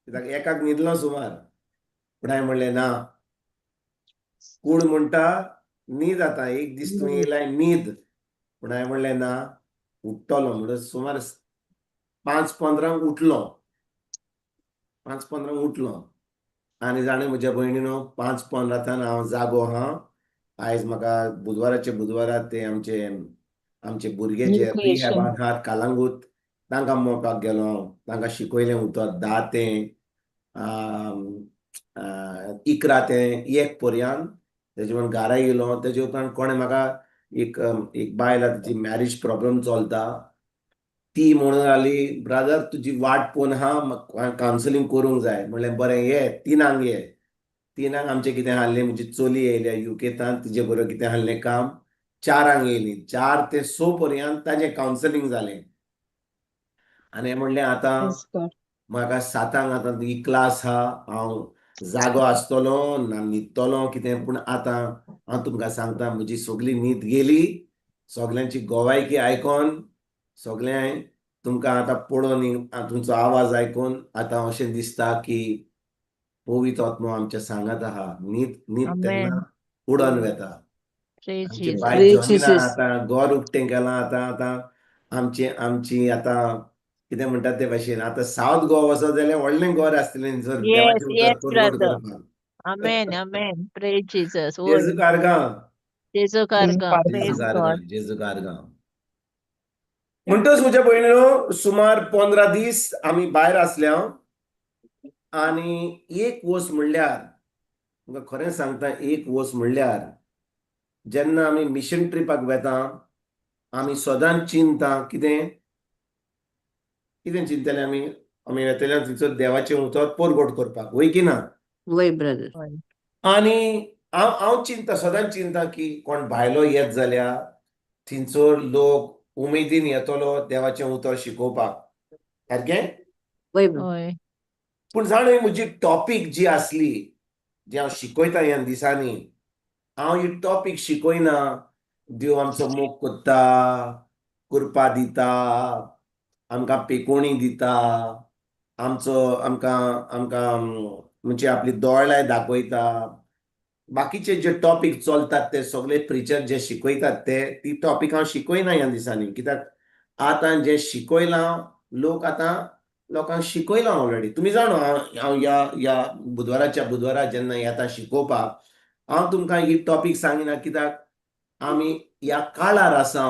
कित्याक 1 न्हिदलो सुमार. पूण हांवें म्हणलें ना, कूड म्हणटा न्हीद आतां एक दीस तूं येयलाय न्हीद. पूण हांवें म्हणलें ना, उठ्ठलो. म्हणटच सुमार 5:15 उठलो. 5:15 उठलो. आनी जाणें म्हज्या भयणीनो 5:15 हांव जागो आहा. आयज म्हाका बुधवाराचे बुधवारा ते आमचे आमचे भुरगे जे रिहॅबान आहात कालांगूत तांकां मेळपाक गेलो हांव. तांकां शिकयलें उतर 10 ते 11 ते 1 पर्यंत. तेजे उपरांत घरा येयलो. तेजे उपरांत कोणें म्हाका एक एक बायल आहा तिची मॅरेज प्रॉब्लम चलता. ती म्हणून लागली ब्रदर तुजी वाट पळोवन आहा, म्हाका कावन्सिलींग करूंक जाय. म्हणलें बरें ये 3 ये. 3 आमचें कितें आहलें, म्हजी चली येयल्या युकेतान, तिजे बरोबर कितें आहलें काम. 4 येयली. 4 ते 6 पर्यंत ताजें कावन्सिलींग जालें. आनी म्हणलें आतां म्हाका 7 आतां ही क्लास आहा, हांव जागो आसतलो ना न्हिदतलो कितें. पूण आतां हांव तुमकां सांगता म्हजी सगळी न्हीद गेली. सगल्यांची गोवायकी आयकोन सगळें तुमकां आतां पळोवन तुमचो आवाज आयकून आतां अशें दिसता की पवित्र आत्मो आमच्या सांगात आहा. न्हीद न्हीद तेन्ना उडोन वेता. आमचे बायल जॉनीना आतां घर उक्तें केलां. आतां आतां आमची आमची आतां कितें म्हणटात ते भाशेन आतां सावथ गोवा वचत जाल्यार व्हडलें घर आसतलें जर देवाचें उतर परगट करपाक. आमेन आमेन. प्रेज जीसस. जेजू कारगांव. जेजू कारगांव. जेजू कारगांव. जेजू कारगांव. म्हणटच म्हज्या भयणीनो सुमार 15 दीस आमी भायर आसल्या. आनी एक वस म्हणल्यार तुमकां खरें सांगता, एक वस म्हणल्यार जेन्ना आमी मिशन ट्रिपाक वेता आमी सदांच चिंता कितें कितें चिंतले आमी आमी वेतले थंयसर देवाचें उतर परगट करपाक, वय की ना? वय ब्रदर. आनी हांव हांव चिंता सदांच चिंता की कोण भायलो येत जाल्यार थंयसर लोक उमेदीन येतलो देवाचें उतर शिकोवपाक, सारकें? वय. पूण जाणा म्हजी टॉपीक जी आसली जें हांव शिकयता ह्या दिसांनी, हांव ही टॉपीक शिकयना. देव आमचो मोग करता, कृपा दिता, आमकां पेकोणी दिता, आमचो आमकां आमकां म्हणजे आपली दोळ्यां दाखयता. बाकीचे जे टॉपीक चलतात ते सगळे प्रिचर जे शिकयतात ते ती टॉपीक हांव शिकयना ह्या दिसांनी, कित्याक आतां जें शिकयलां लोक आतां लोकांक शिकयलां ऑलरेडी. तुमी जाणो, हांव ह्या ह्या बुधवाराच्या बुधवारा जेन्ना येता शिकोवपाक, हांव तुमकां ही टॉपीक सांगिना, कित्याक आमी ह्या काळार आसा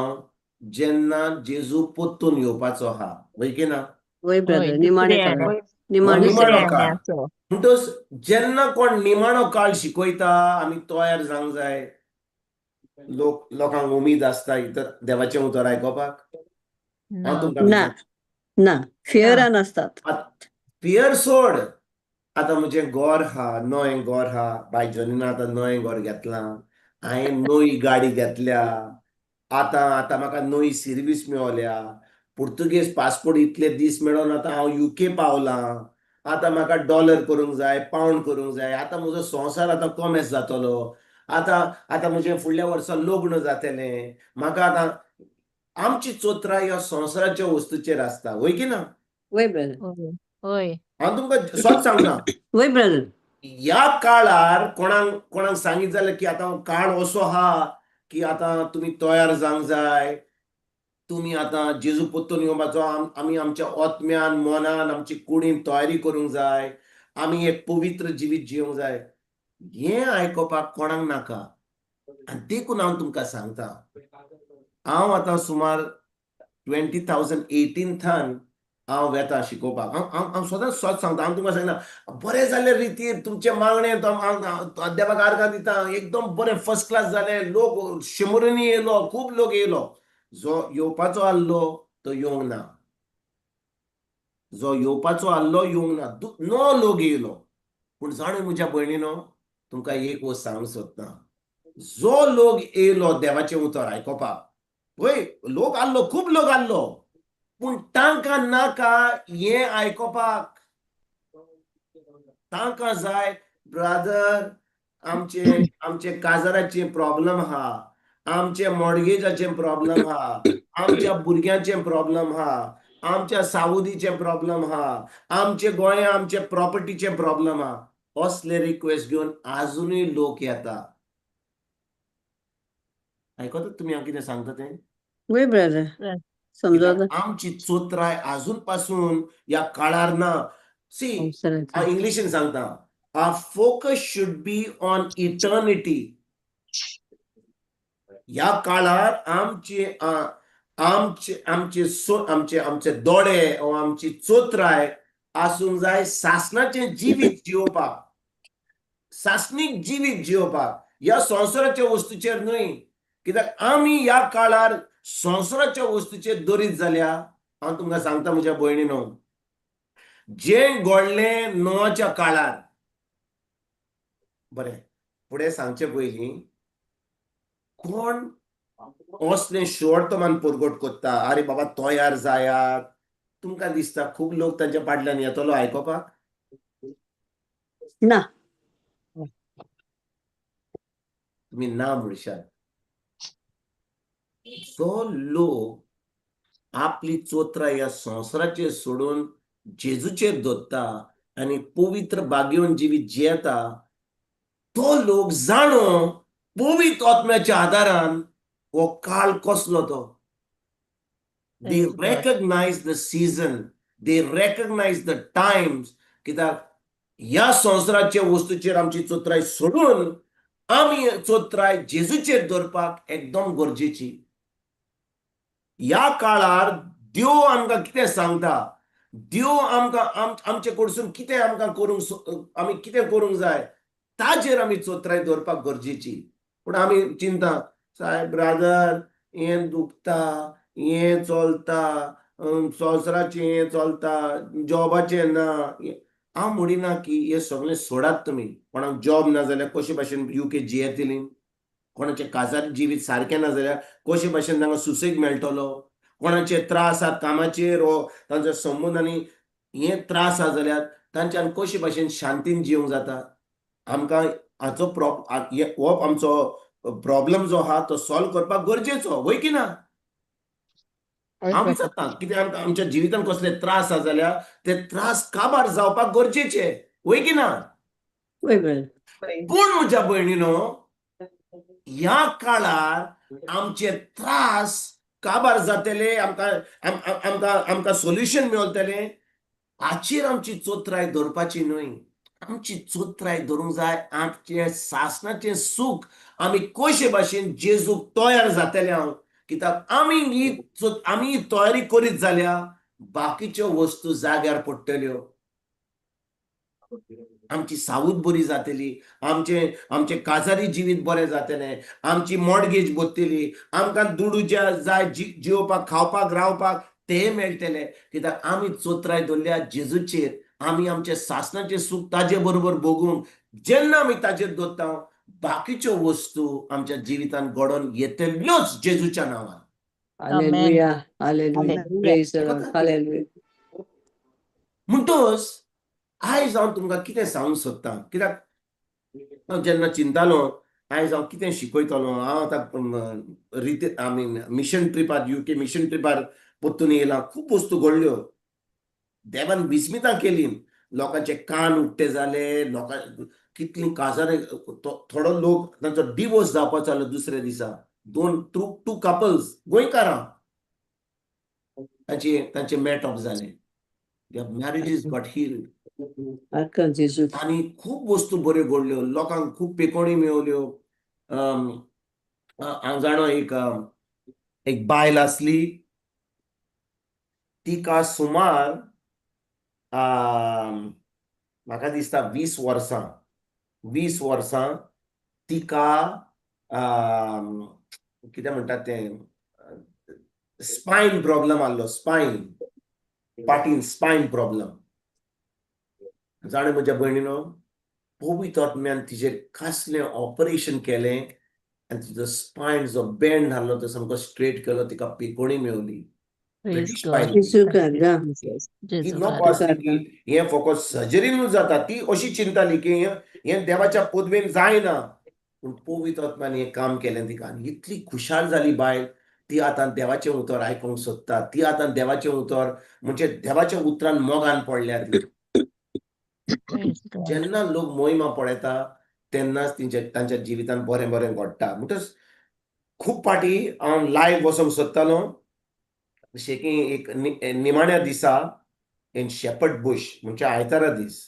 जेन्ना जेजू परतून येवपाचो आहा, वय की ना? वय वय ब्रदर, निमाणे दुसऱ्या काळार. वय. निमाणे निमाणो दुसऱ्या काळ. येण्याचो. म्हणटच जेन्ना कोण निमाणो काळ शिकयता, आमी तयार जावंक जाय. लोक लोकांक उमेद आसता इतर देवाचें उतर आयकोपाक. ना. हांव तुमकां ना ना, ना. फियरान आसतात. फियर सोड, आतां म्हजें घर हा, नवें घर हा, बाय जॉनीना आतां नवें घर घेतलां हांवें, नवी गाडी घेतल्या, आतां आतां म्हाका नवी सिर्वीस मेवल्या, पुर्तुगेज पासपोर्ट इतले दीस मेळोन आतां हांव युके पावलां, आतां म्हाका डॉलर करूंक जाय, पावंड करूंक जाय, आतां म्हजो संवसार आतां कोमेस जातलो, आतां आतां म्हजें फुडल्या वर्सा लग्न जातलें. म्हाका आतां आमची चोत्राय ह्या संवसाराच्या वस्तूचेर आसता, वय की ना? वय ब्रदर. वय वय. हांव तुमकां सत सांगता, वय ब्रदर. ह्या काळार कोणाक कोणाक सांगीत जाल्यार की आतां काळ असो आहा की आतां तुमी तयार जावंक जाय, तुमी आतां जेजू परतून येवपाचो, आमी आमच्या आत्म्यान मनान आमची कुडीन तयारी करूंक जाय, आमी एक पवित्र जिवीत जिवंक जाय, हें आयकोपाक कोणाक नाका. आनी देखून हांव तुमकां सांगता, हांव आतां सुमार 2018थान हांव वेता शिकोवपाक. हांव हांव हांव सदांच सत सांगता. हांव तुमकां सांगना, बरें जालें रितीर तुमचें मागणें, हांव देवाक आर्गां दिता, एकदम बरें फर्स्ट क्लास जालें. लोक शंबरांनी येयलो, खूब लोक येयलो. जो येवपाचो आहलो तो येवंक ना, जो येवपाचो आहलो येवंक ना, नो लोक येयलो. पूण जाणा म्हज्या भयणीनो, तुमकां एक वस्त सांगूंक सोदता, जो लोक येयलो देवाचें उतर आयकोपाक, वय लोक आहलो, खूब लोक आहलो, पूण तांकां नाका हें आयकोपाक. तांकां जाय, ब्रादर, आमचे आमचे काजाराचे प्रॉब्लम आहा, आमचे मॉर्गेजाचे प्रॉब्लम आहा, आमच्या भुरग्यांचे प्रॉब्लम आहा, आमच्या सावदीचे प्रॉब्लम आहा, आमचे गोंया आमचे प्रॉपर्टीचे प्रॉब्लम आहा. असले रिक्वेस्ट घेवन आजुनूय लोक येता. आयकतात तुमी हांव कितें सांगता तें? वय ब्रदर, समजता. आमची चोत्राय आजून पासून ह्या काळार ना. सी, संवसाराची. हांव इंग्लिशीन सांगता, our focus should be on eternity. ह्या काळार आमचे आमचे आमचे आमचे आमचे दोळे वा आमची चोत्राय आसूंक जाय सासणाचें जिवीत जियोवपाक, सासणीक जिवीत जियोवपाक, ह्या संवसाराच्या वस्तूचेर न्हय. कित्याक आमी ह्या काळार संवसाराच्या वस्तूचेर दरीत जाल्या. हांव तुमकां सांगता म्हज्या भयणीनो, जें घडलें नोआच्या काळार, बरें फुडें सांगचे पयलीं, कोण असलें शोर्तमान परगट करता, आरे बाबा तयार जायात, तुमकां दिसता खूब लोक तांच्या फाटल्यान येतलो आयकोपाक? ना. तुमी ना म्हणशात. जो लोक आपली चोत्रां ह्या संवसाराचेर सोडून जेजूचेर दवरता आनी पवित्र भाग्यवन जिवीत जियेता, तो लोक जाणो पवित्र आत्म्याच्या आदारान हो काळ कसलो तो. They Thank you, God. recognize the season, they recognize the times. कित्याक ह्या संवसाराच्या वस्तूचेर आमची चोत्राय सोडून आमी चोत्राय जेजूचेर दवरपाक एकदम गरजेची. ह्या काळार देव आमकां कितें सांगता, देव आमकां आमचे कडसून कितें आमकां करूंक, आमी कितें करूंक जाय, ताजेर आमी चोत्राय दवरपाक गरजेची. पूण आमी चिंता, सायब ब्रादर, हें दुखता, हें चलता, संवसाराचें हें चलता, जॉबाचें ना. हांव म्हणिना की हें सगळें सोडात तुमी. कोणाक जॉब ना जाल्यार कशे भाशेन युके जियेतली? कोणाचें काजार जिवीत सारकें ना जाल्यार कशे भाशेन तांकां सुसेग मेळटलो? कोणाचे त्रास आहात कामाचेर वो तांचो संबंद आनी हे त्रास आहा जाल्यार तांच्यान कशे भाशेन शांतीन जिवंक जाता? आमकां हाचो हो आमचो प्रॉब्लम जो आहा तो सॉल्व करपाक गरजेचो, वय की ना? हय आम ब्रदर. जाता कित्याक आमकां आमच्या जिवितान कसले त्रास आसा जाल्यार ते त्रास काबार जावपाक गरजेचे, वय की ना? वय ब्रदर. पूण म्हज्या भयणीनो, ह्या काळार आमचे त्रास काबार जातले, आमकां आमकां आमकां सोल्युशन मेळटलें हाचेर आमची चोत्राय दवरपाची न्हय. आमची चोत्राय धरूंक जाय आमचें सासणाचें सूख आमी कशे भाशेन जेजूक तयार जातले हांव, कित्याक आमी ही आमी ही तयारी करीत जाल्यार बाकीच्यो वस्तू जाग्यार पडटल्यो, आमची सावूद बरी जातली, आमचें आमचें काजारी जिवीत बरें जातलें, आमची मॉर्गेज बत्तली, आमकां दुडू जे जाय जियोवपाक, खावपाक, रावपाक ते मेळटले, कित्याक आमी चोत्राय दवरल्या जेजूचेर. आमी आमचें सासणाचें सूख ताजे बरोबर भोगूंक जेन्ना आमी ताजेर दवरता, बाकीच्यो वस्तू आमच्या जिवितान घडोवन येतल्योच जेजूच्या नांवान. Hallelujah. Hallelujah. Hallelujah. Praise the Lord. Hallelujah. म्हणटच आयज हांव तुमकां कितें सांगूंक सोदतां, कित्याक हांव जेन्ना चिंतालो आयज हांव कितें शिकयतलो, हांव आतां रिते, I mean mission ट्रिपार, UK mission ट्रिपार परतून येयलां. खूब वस्तू घडल्यो, देवान विस्मितां केलीं, लोकांचे कान उक्ते जाले, लोकां कितलीं काजारां, थोडो लोक तांचो डिवोर्स जावपाचो जालो दुसऱ्या दिसा, दोन टू टू कपल्स गोंयकारां तांचे तांचे मॅट ऑफ जालें, मॅरेजीस गॉट हिल्ड. आरकां जेजू. आनी खूब वस्तू बऱ्यो घडल्यो, लोकांक खूब पेकोणी मेवल्यो. हांव जाणो एक एक बायल आसली, तिका सुमार म्हाका दिसता 20 वर्सां, 20 वर्सां तिका कितें म्हणटात तें, स्पायन प्रॉब्लम आहलो, स्पायन, पाटीन स्पायन प्रॉब्लम. जाणें म्हज्या भयणीनो, पवित्र आत्म्यान तिजेर कसलें ऑपरेशन केलें आनी तिजो स्पायन जो बेंड आहलो तो सामको स्ट्रेट केलो, तिका पिकोणी मेवली. Praise British God. बायल. जेजू Thank you, करता. Jesus. ती जेजू नको करता. आसली की हें फकत सर्जरीनूच जाता, ती अशी चिंताली की हें हें देवाच्या पदवेन जायना, पूण पवित्र आत्म्यान हें काम केलें तिका आनी इतली खुशाल जाली बायल. ती आतां देवाचें उतर आयकूंक सोदता, ती आतां देवाचें उतर म्हणजे देवाच्या उतरान मोगान पडल्या ती. Praise God. जेन्ना लोक मोहिमा पळयता तेन्नाच तेंच्या तांच्या जिवितान बरें बरें घडटा. म्हणटच खूब फावटी हांव लायव्ह वचोंक सोदतालो, जशें की एक निमाण्या दिसा इन शेपर्ड बुश, म्हणजे आयतारा दीस,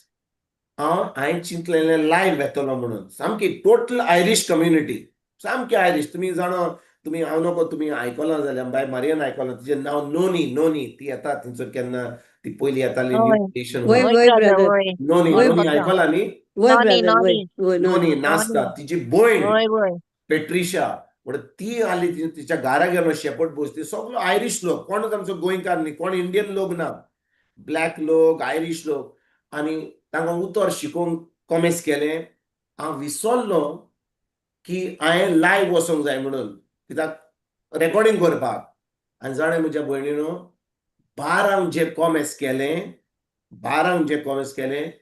हांव हांवें चिंतलेलें लायव्ह वेतलो म्हणून, सामकी टोटल आयरीश कम्युनिटी, सामकी आयरीश. तुमी जाणा, तुमी हांव नको तुमी आयकलां जाल्यार, बाय मारियन आयकलां, तिजें नांव नोनी. नोनी ती येता थंयसर केन्ना, ती पयली येताली हय. New station. वय वय वय ब्रदर, ब्रदर. वय. नोनी. वय. नोनी आयकलां न्ही? वय नॉनी. ब्रदर, वय. नॉनी. वय नोनी नोनी. नाचता, तिजी भयण वय वय. पेट्रिशा म्हणटा ती आली, तिच्या घरा गेलो शेपर्ड बुश, ती सगलो आयरीश लोक, कोणूच आमचो गोंयकार न्ही, कोण इंडियन लोक ना, ब्लॅक लोक, आयरीश लोक, आनी तांकां उतर शिकोवंक कॉमेस केलें. हांव विसरलो की हांवें लायव्ह वचोंक जाय म्हणून, कित्याक रेकॉर्डिंग करपाक. आनी जाणें म्हज्या भयणीनो, 12क जे कॉमेस केलें, 12क जे कॉमेस केलें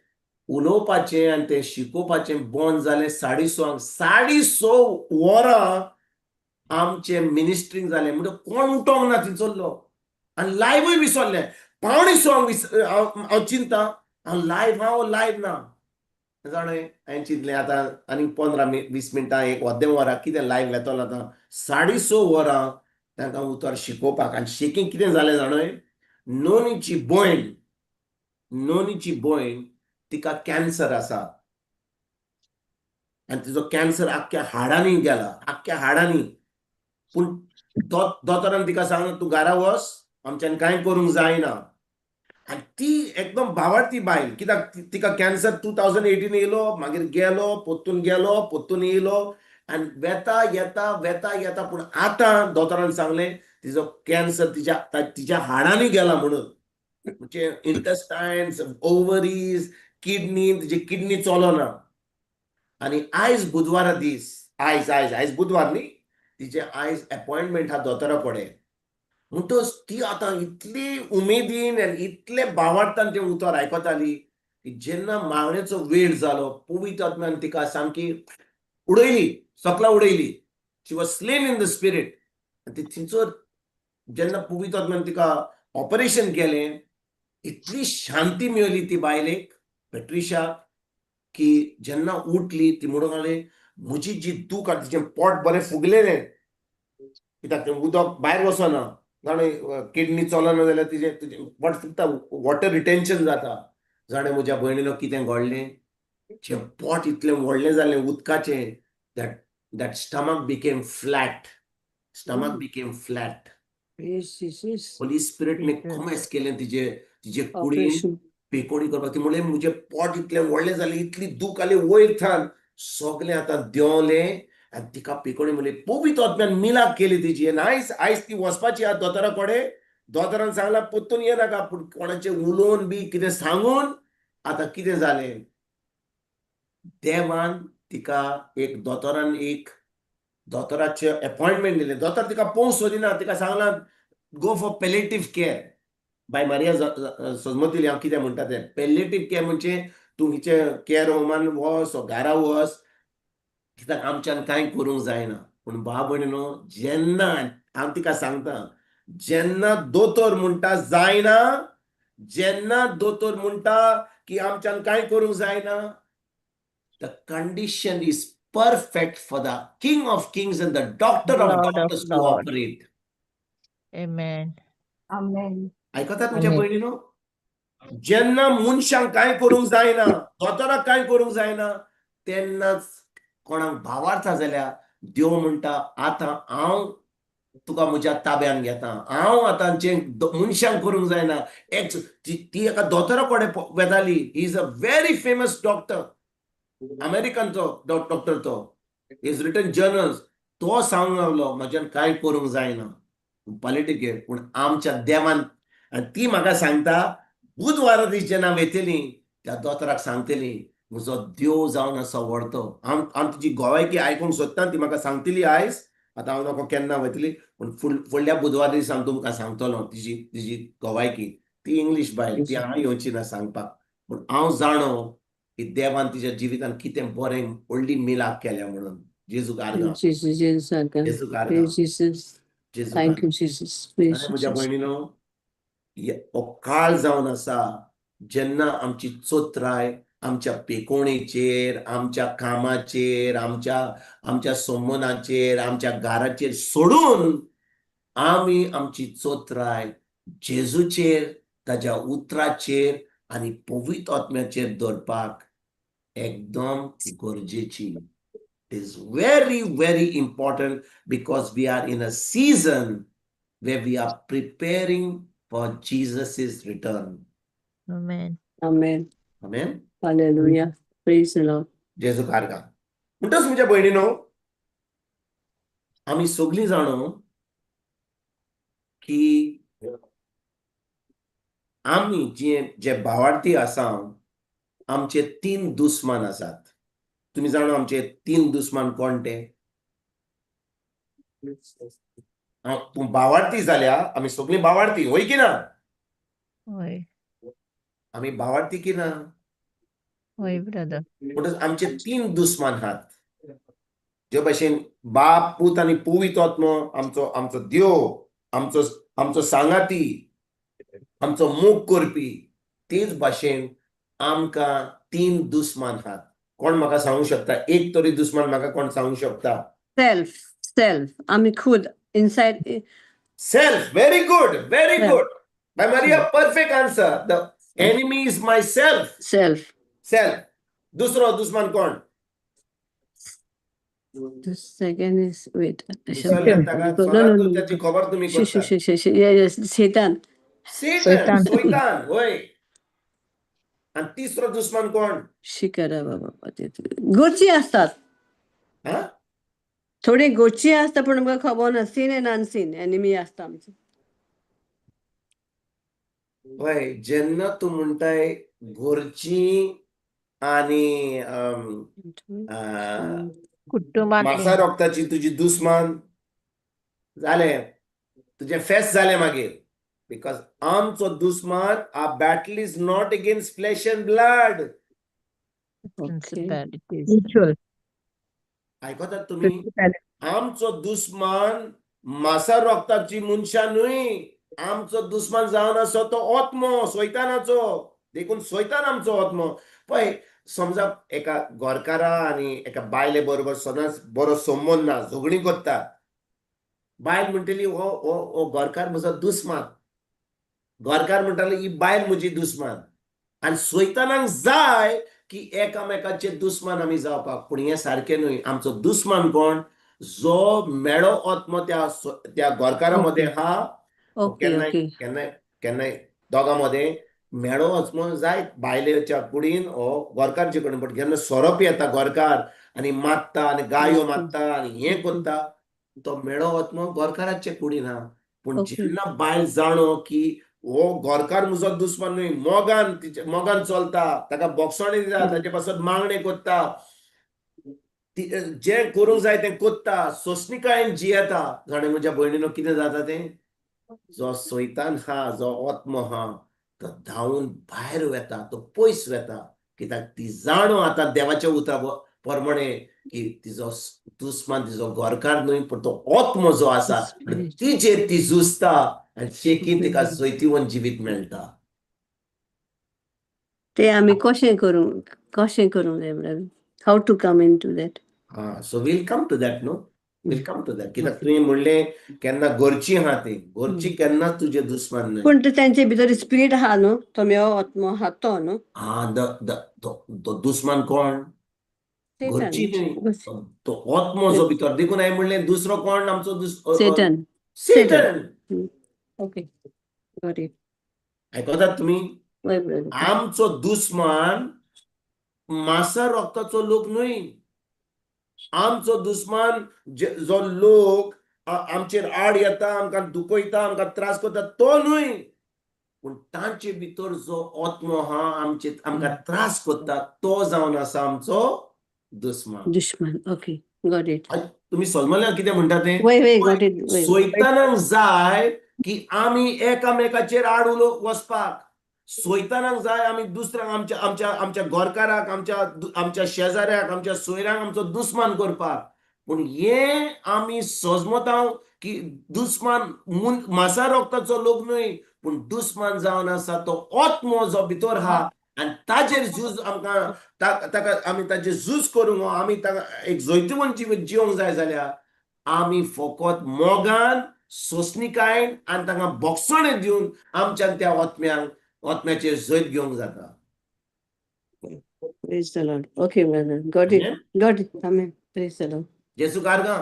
उलोवपाचें आनी तें शिकोवपाचें बंद जालें 6:30, 6:30 वरां आमचें मिनिस्ट्रींग जालें. म्हणजे कोण उठोंक ना थंयसरलो आनी लायव्हूय विसरलें. 5:45 हांव हांव चिंता, हांव लायव्ह, हांव लायव्ह ना जाणें. हांवें चिंतलें आतां आनी 15 20 मिनटां, एक अर्दें वरां कितें लायव्ह वेतलो आतां. 6:30 वरां तांकां उतर शिकोवपाक. आनी शेकीं कितें जालें जाणय, नोनीची भयण, नोनीची भयण तिका कॅन्सर आसा आनी तिजो कॅन्सर आख्ख्या हाडांनी गेला, आख्ख्या हाडांनी. पूण दोतोरान तिका सांगलें, तूं घरा वच, आमच्यान कांय करूंक जायना. आनी ती एकदम भावार्थी बायल, कित्याक तिका कॅन्सर 2018 येयलो, मागीर गेलो, पोत्तून गेलो, पोत्तून येयलो आनी वेता येता वेता येता. पूण आतां दोतोरान सांगलें तिजो कॅन्सर तिच्या तिच्या हाडांनी गेला म्हणून, म्हणजे इंटेस्टायन्स, ओवरीज, किडनी, तिजी किडनी चलना. आनी आयज बुधवारा दीस, आयज आयज आयज बुधवार न्ही, तिचे आयज एपॉयंटमेंट आहा दोतोरा कडेन. म्हणटच ती आतां इतली उमेदीन आनी इतले भावार्थान तें उतर आयकताली. की जेन्ना मागणेचो वेळ जालो, पवित्र आत्म्यान तिका सामकी उडयली, सकला उडयली. She was slain in the spirit. ती थंयसर जेन्ना पवित्र आत्म्यान तिका ऑपरेशन केलें, इतली शांती मेळली ती बायलेक, पेट्रिशा, की जेन्ना उठली ती म्हणूंक लागली, म्हजी जी दूख आसा, तिचें पोट बरें फुगलेलें, कित्याक तें उदक भायर वचना जाणें, किडनी चलना जाल्यार तिजें तुजें पोट फुगता, वॉटर रिटेन्शन जाता. जाणें म्हज्या भयणीनो कितें घडलें, जें पोट इतलें व्हडलें जालें उदकाचें, that stomach became flat, stomach became flat. Praise Jesus. Holy स्पिरिटने कोमेस केलें तिजे तिजे कुडीन Operation. पेकोणी करपाक. ती म्हणलें, म्हजें पोट इतलें व्हडलें जालें, इतली दूख आली वयर थान, सगळें आतां देंवलें. आनी तिका पेकोणी म्हणली, पवित्र आत्म्यान मिलाक केली तिजी. आनी आयज आयज ती वचपाची आहा दोतोरा कडेन. दोतोरान सांगलां परतून येनाका, पूण कोणाचें उलोवन बी कितें सांगून आतां कितें जालें, देवान तिका एक दोतोरान एक दोतोराचें एपॉयंटमेंट दिलें. दोतोर तिका पळोवंक सोदिना, तिका सांगलां, go for palliative care. बाय मारिया सजमतली हांव कितें म्हणटा तें. पेलेटीव केअर म्हणजे तूं हिचे केअर होमान वच, घरा वच, कित्याक आमच्यान कांय करूंक जायना. पूण भाव भयणीनो, जेन्ना हांव तिका सांगता, जेन्ना दोतोर म्हणटा जायना, जेन्ना दोतोर म्हणटा की आमच्यान कांय करूंक जायना, the condition is perfect for the King of Kings and the Doctor of Lord of Doctors to Lord. operate. Amen. Amen. आयकतात म्हज्या Amen. भयणीनो? जेन्ना मनशांक कांय करूंक जायना, दोतोराक कांय करूंक जायना, तेन्नाच कोणाक भावार्थ जाल्यार देव म्हणटा, आतां हांव तुका म्हज्या ताब्यान घेता. हांव आतां जें मनशांक करूंक जायना. एक ती एका दोतोरा कडेन वेताली. He is a very famous doctor, अमेरिकनचो doctor तो, is return journals. तो सांगूंक लागलो, म्हज्यान कांय करूंक जायना, पॉलिटिक, पूण आमच्या देवान. आनी ती म्हाका सांगता, बुधवारा दीस जेन्ना वेतली त्या दोतोराक सांगतली, म्हजो देव जावन आसा व्हडतो. हांव हांव तुजी गोवायकी आयकूंक सोदता. ती म्हाका सांगतली आयज, आतां हांव नको केन्ना वयतली, पूण फुडल्या बुधवारा दीस हांव तुमकां सांगतलो तिजी तिजी गोवायकी. ती इंग्लीश बायल, ती हांगा येवची ना सांगपाक, पूण हांव जाणो की देवान तिच्या जिवितान कितें बरें व्हडली मिलाक केल्या म्हणून. जेजूक आर्गां. Jesus, Jesus. जेजूक आर्गां. Praise Jesus. जेजूक Thank you, Jesus. Praise आनी म्हज्या Jesus. भयणीनो, हो काळ जावन आसा जेन्ना आमची चोत्राय आमच्या पेकोणेचेर, आमच्या कामाचेर, आमच्या आमच्या सोमनाचेर, आमच्या घराचेर सोडून आमी आमची चोत्राय जेजूचेर, ताज्या उतराचेर आनी पवित्र आत्म्याचेर दवरपाक एकदम गरजेची. Is very, very important because we are in a season where we are preparing for Jesus's return. Amen. Amen. Amen. Hallelujah. Praise the Lord. जेजू आर्गां. म्हणटच म्हज्या भयणीनो, आमी सगळीं जाणो की आमी जे जे भावार्थी आसा, आमचे तीन दुस्मान आसात. तुमी जाणा आमचे तीन दुस्मान कोण ते? तूं भावार्थी जाल्या, आमी सगळीं भावार्थी, होय की ना? होय. आमी भावार्थी की ना? होय ब्रदर. म्हणटच आमचे तीन दुस्मान आहात. जे भशेन बाप, पूत आनी पवित्र आत्मो आमचो आमचो देव, आमचो आमचो सांगाती, आमचो मोग करपी, तेच भाशेन आमकां तीन दुस्मान आहात. कोण म्हाका सांगू शकता? एक तरी दुस्मान म्हाका कोण सांगू शकता? Self, self. आमी खुद inside. Self. Very good, very Self. good. By Maria, perfect answer. The enemy is myself. Self. Self. दुसरो दुस्मान कोण? The second is, wait. विसरले ताका. No, no, no. त्याची खबर तुम्ही शी, शी, करता. शी, शी, शी. Yeah, yes, Satan. Satan. Satan. सोयतान, होय. आणि तिसरो दुस्मान कोण? शिकरा बाबा, गोची असतात. हा. थोडी गोची असता, पण आमकां खबर ना. सीन एंड अनसीन एनिमी आसता आमचे. होय, जेन्ना तूं म्हणटाय घरची आणि कुटुंबातली. मासा रक्ताची तुजी दुस्मान जालें, तुजें फेस्त जालें मागीर. Because आमचो दुस्मान, our battle is not against flesh and blood. Okay. Principalities. Spiritual. आयकतात तुमी? आमचो दुस्मान मासा रोगताची मनशां न्हय, आमचो दुस्मान जावन आसा तो आत्मो सैतानाचो. देखून सैतान आमचो आत्मो. पळय, समजा एका गोरकारा आनी एका बायले बरोबर सदांच बरो संबंद ना, झगडीं करता. बायल म्हणटली, हो हो हो गोरकार म्हजो दुस्मान. गोरकार म्हणटालो, ही बायल म्हजी दुस्मान. आनी सैतानाक जाय की एकामेकाचे दुस्मान आमी जावपाक, पूण हें सारकें न्हय. आमचो दुस्मान कोण? जो मेळो आत्मो त्या त्या गोरकारा मदें आहा. केन्नाय केन्नाय केन्नाय दोगां मदें मेळो आत्मो जाय, बायलेच्या कुडीन ओ गोरकारचे कडेन. बट जेन्ना सोरो पियेता गोरकार आनी मारता आनी गायो मारता आनी हें करता, तो मेळो आत्मो गोरकाराचे कुडीन आहा. पूण जेन्ना बायल जाणो की हो गोरकार म्हजो दुस्मान न्हय, मोगान तिचे मोगान चलता, ताका बोगसणे दिता, ताचे पासत मागणें करता, जें करूंक जाय तें करता, सोंसणिकायेन जियेता, जाणें म्हज्या भयणीनो, कितें जाता तें? जो सैतान आहा, जो आत्मो आहा, तो धांवून भायर वेता, तो पयस वेता. कित्याक ती जाणो आतां देवाच्या उतरा प्रमाणे की तिजो दुस्मान तिजो घरकार न्हय, पूण तो आत्मो जो आसा. तिचेर ती झुजता आनी शेकीन तिका जैतिवंत जिवीत मेळटा. ते आमी कशें करूं, कशें करूंक जाय brother? How to come into that? Ah, so we'll come to that, no? We'll come to that. कित्याक तुवें म्हणलें केन्ना घरचीं आहा तीं, घरचीं केन्नाच तुजे दुस्मान न्हय. पूण ते तेंचे भितर स्पिरीट आहा न्हू, तो म्यो आत्मो आहा तो न्हू. हा, the the तो तो दुस्मान कोण? घरची न्हय, तो आत्मो जो भितर. देखून हांवें म्हणलें, दुसरो कोण आमचो सेटन. सेटन. Okay, got it. आयकतात तुमी? वय ब्रदर. आमचो दुस्मान मासा रक्ताचो लोक न्हय. आमचो दुस्मान जो लोक आमचेर आड येता, आमकां दुखयता, आमकां त्रास करता, तो न्हय. पूण तांचे भितर जो आत्मो आहा, आमचे आमकां त्रास करता, तो जावन आसा आमचो दुस्मान. दुश्मन. Okay, got it. तुमी समजल्या कितें म्हणटा तें? वय वय, गॉट it, वय. सैतानाक जाय की आमी एकामेकाचेर आड उलो वचपाक. सैतानाक जाय आमी दुसऱ्यांक, आमच्या आमच्या आमच्या गोरकाराक, आमच्या आमच्या शेजाऱ्याक, आमच्या सोयऱ्यांक आमचो दुस्मान करपाक. पूण हें आमी सजमताव की दुस्मान मासा रक्ताचो लोक न्हय, पूण दुस्मान जावन आसा तो आत्मो जो भितर आहा. आनी ताजेर झूज आमकां, ताका आमी ताजेर झूज करूंक, आमी ताका एक जैतिवंत जिवीत जिवंक जाय जाल्यार आमी फकत मोगान, सोंसणिकायेन आनी तांकां बोगसणें दिवन आमच्यान त्या आत्म्यांक आत्म्याचेर जैत घेवंक जाता. Praise the Lord. Okay, brother. Got it. Amen? Got it. Amen. Praise the Lord. जेजू कारगां,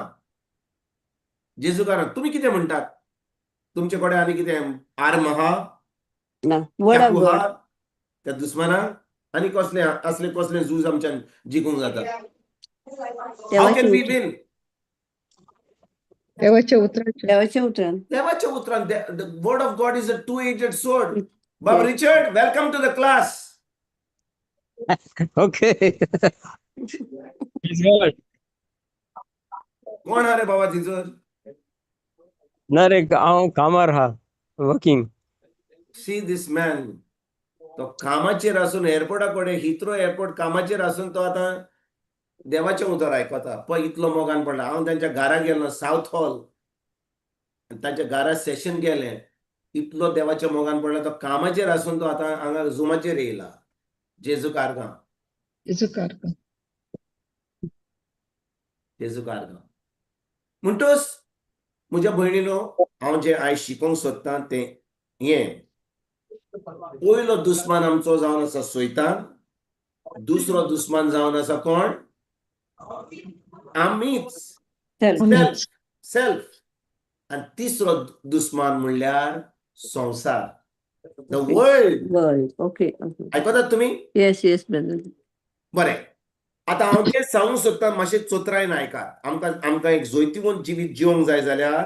जेजू कारगां. तुमी कितें म्हणटात? तुमचे कडेन आनी कितें आर्म आहा? ना. Word of चाकू God. आहा त्या दुस्मानाक? आनी कसले असले कसले झूज आमच्यान जिखूंक जाता? How can we win? देवाच्या उतराच्या. देवाच्या उतरान. देवाच्या उतरान. The word of God is a two edged sword. Bob Richard, welcome to the class. Okay. Praise God. कोण हा रे बाबा थिंसर? ना रे, हांव कामार आहा, working. See this man, तो कामाचेर आसून, एअरपोर्टा कडेन, हिथ्रो एअरपोर्ट कामाचेर आसून तो आतां देवाचें उतर आयकता. पळय, इतलो मोगान पडला. हांव तांच्या घरा गेलो, सावथ हॉल, तांच्या घरा सेशन केलें. इतलो देवाच्या मोगान पडला, तो कामाचेर आसून तो आतां हांगा झुमाचेर येयला. जेजू कारगां. जेजू कारगां. जेजू कारगां. म्हणटच म्हज्या भयणीनो, हांव जें आयज शिकोवंक सोदतां तें हें: पयलो दुस्मान आमचो जावन आसा सैतान, दुसरो दुस्मान जावन आसा कोण? आमीच. सेल्फ. Self, self. आनी तिसरो दुस्मान म्हणल्यार संवसार, the world. World. Okay. आयकतात तुमी? Yes, brother. बरें, आतां हांव जें सांगूंक सोदतां, मातशें चतुरायेन आयकात. आमकां आमकां एक जैतिवंत जिवीत जिवंक जाय जाल्यार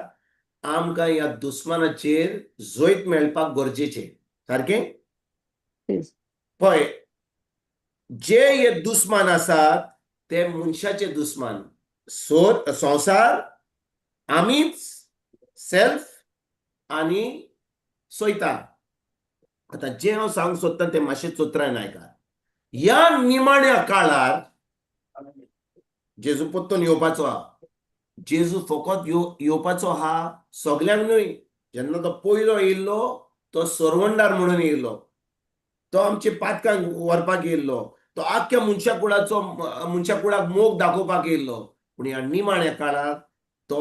आमकां ह्या दुस्मानाचेर जैत मेळपाक गरजेचें. सारकें? Yes. पळय, जे हे दुस्मान आसात ते मनशाचे दुस्मान, सो संवसार, आमीच, सेल्फ आनी सैतान. आतां जें हांव सांगूंक सोदतां तें मातशें चोत्रायन आयकात. ह्या निमाण्या काळार जेजू परतून येवपाचो आहा. जेजू फकत येवपाचो आहा सगल्यांक न्हय. जेन्ना तो पयलो येयल्लो तो सरवंडार म्हणून येयल्लो, तो आमचे पातकांक व्हरपाक येयल्लो, तो आख्ख्या मनशा कुळाचो मनशा कुळाक मोग दाखोवपाक येयल्लो. पूण ह्या निमाण्या काळार तो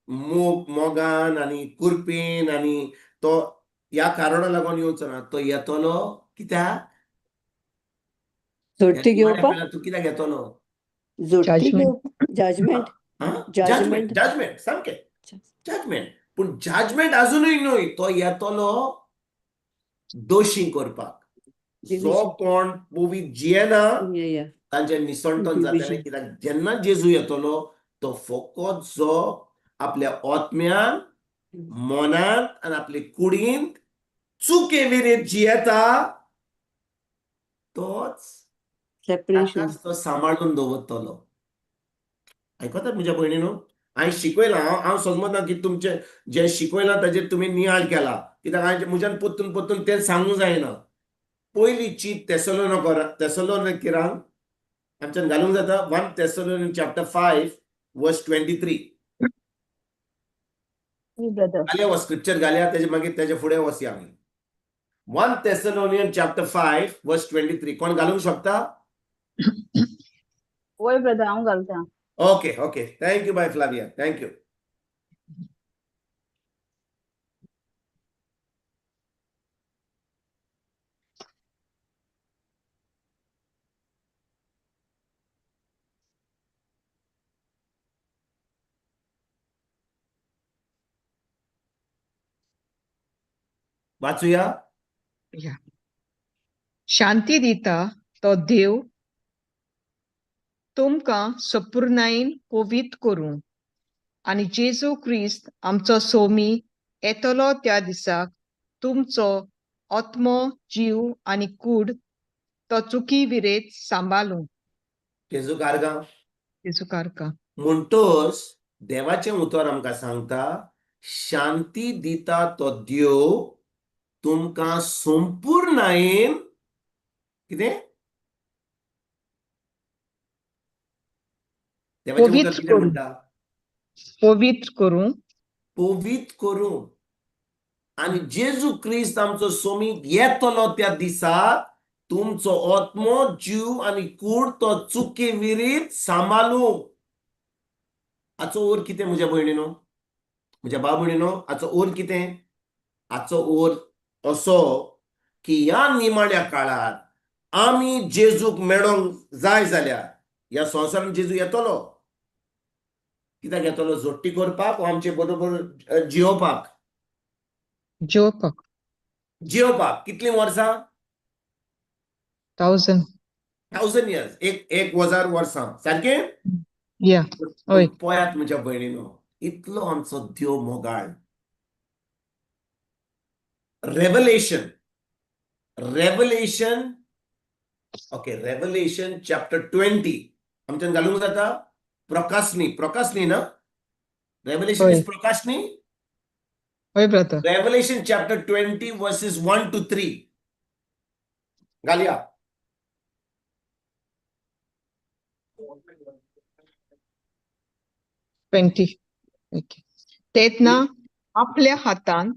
मोग मोगान आनी कुरपेन आनी तो ह्या कारणा लागून येवचो ना. तो येतलो कित्याक? ह्या जोडटी निमाण्या घेवपाक, काळार तूं कित्याक येतलो? जोडटी Judgment. घेवपाक, जजमेंट. जजमेंट, जजमेंट, सामकें जजमेंट. पूण जजमेंट अजुनूय न्हय, तो येतलो दोशी करपाक. जो Division. कोण पवित्र जियेना या तांचे निसणटन जातलें. Division. कित्याक जेन्ना जेजू येतलो तो फकत जो आपल्या आत्म्यान, मनांत आनी आपले कुडींत चुके विरीत जियेता तोच, सेपरेशन. ताकाच तो सांबाळून दवरतलो. आयकतात म्हज्या भयणीनो? हांवें शिकयलां, हांव हांव समजना की तुमचें जें शिकयलां ताजेर तुमी नियाळ केला, कित्याक हांवें म्हज्यान परतून परतून तें सांगूंक जायना. पयली चीट तेसलोनिकिरांक आमच्यान घालूंक जाता, 1 Thessalonian chapter 5 verse 23. Brother. घालया हो स्क्रिप्चर, घालया. तेजे मागीर तेजे फुडें वचया आमी. 1 Thessalonian chapter 5 verse 23 कोण घालूंक शकता? वय ब्रदर, हांव घालता. Okay, thank you bye Flavia, thank you. वाचूया. शांती दिता तो देव तुमकां सपुर्णायेन पवित्र करूं आनी जेजू क्रिस्त आमचो सोमी येतलो त्या दिसाक तुमचो आत्मो, जीव आनी कूड तो चुकी विरेत सांबाळूं. जेजू कारगांव. जेजू कारका. म्हणटोच देवाचें उतर आमकां सांगता, शांती दिता तो देव तुमकां संपूर्णायेन कितें? देवाचें उतर पवित्र कितें करूं. म्हणटा? पवित्र करूं. पवित्र करूं आनी जेजू क्रिस्त आमचो सोमी येतलो त्या दिसा तुमचो आत्मो, जीव आनी कूड तो चुकी विरीत सांबाळूं. हाचो ओर कितें म्हज्या भयणीनो, म्हज्या भाव भयणीनो? हाचो ओर कितें? हाचो ओर असो की ह्या निमाण्या काळार आमी जेजूक मेळोंक जाय जाल्यार, ह्या संवसारांत जेजू येतलो कित्याक येतलो? जोडटी करपाक वो आमचे बरोबर जियोवपाक? जेवपाक. जियोवपाक. कितलीं वर्सां? 1000. 1000 इयर्स, एक 1000 वर्सां, सारकें? या, हय. पळयात म्हज्या भयणीनो, इतलो आमचो देव मोगाळ. Revelation, okay, Revelation chapter 20 आमच्यान घालूंक जाता? प्रकाशनी, प्रकाशनी ना? रेवलेशन हय. Is प्रकाशनी. हय brother. Revelation chapter 20 verses 1 to 3 घालया. 20, okay. तेन्ना आपल्या हातान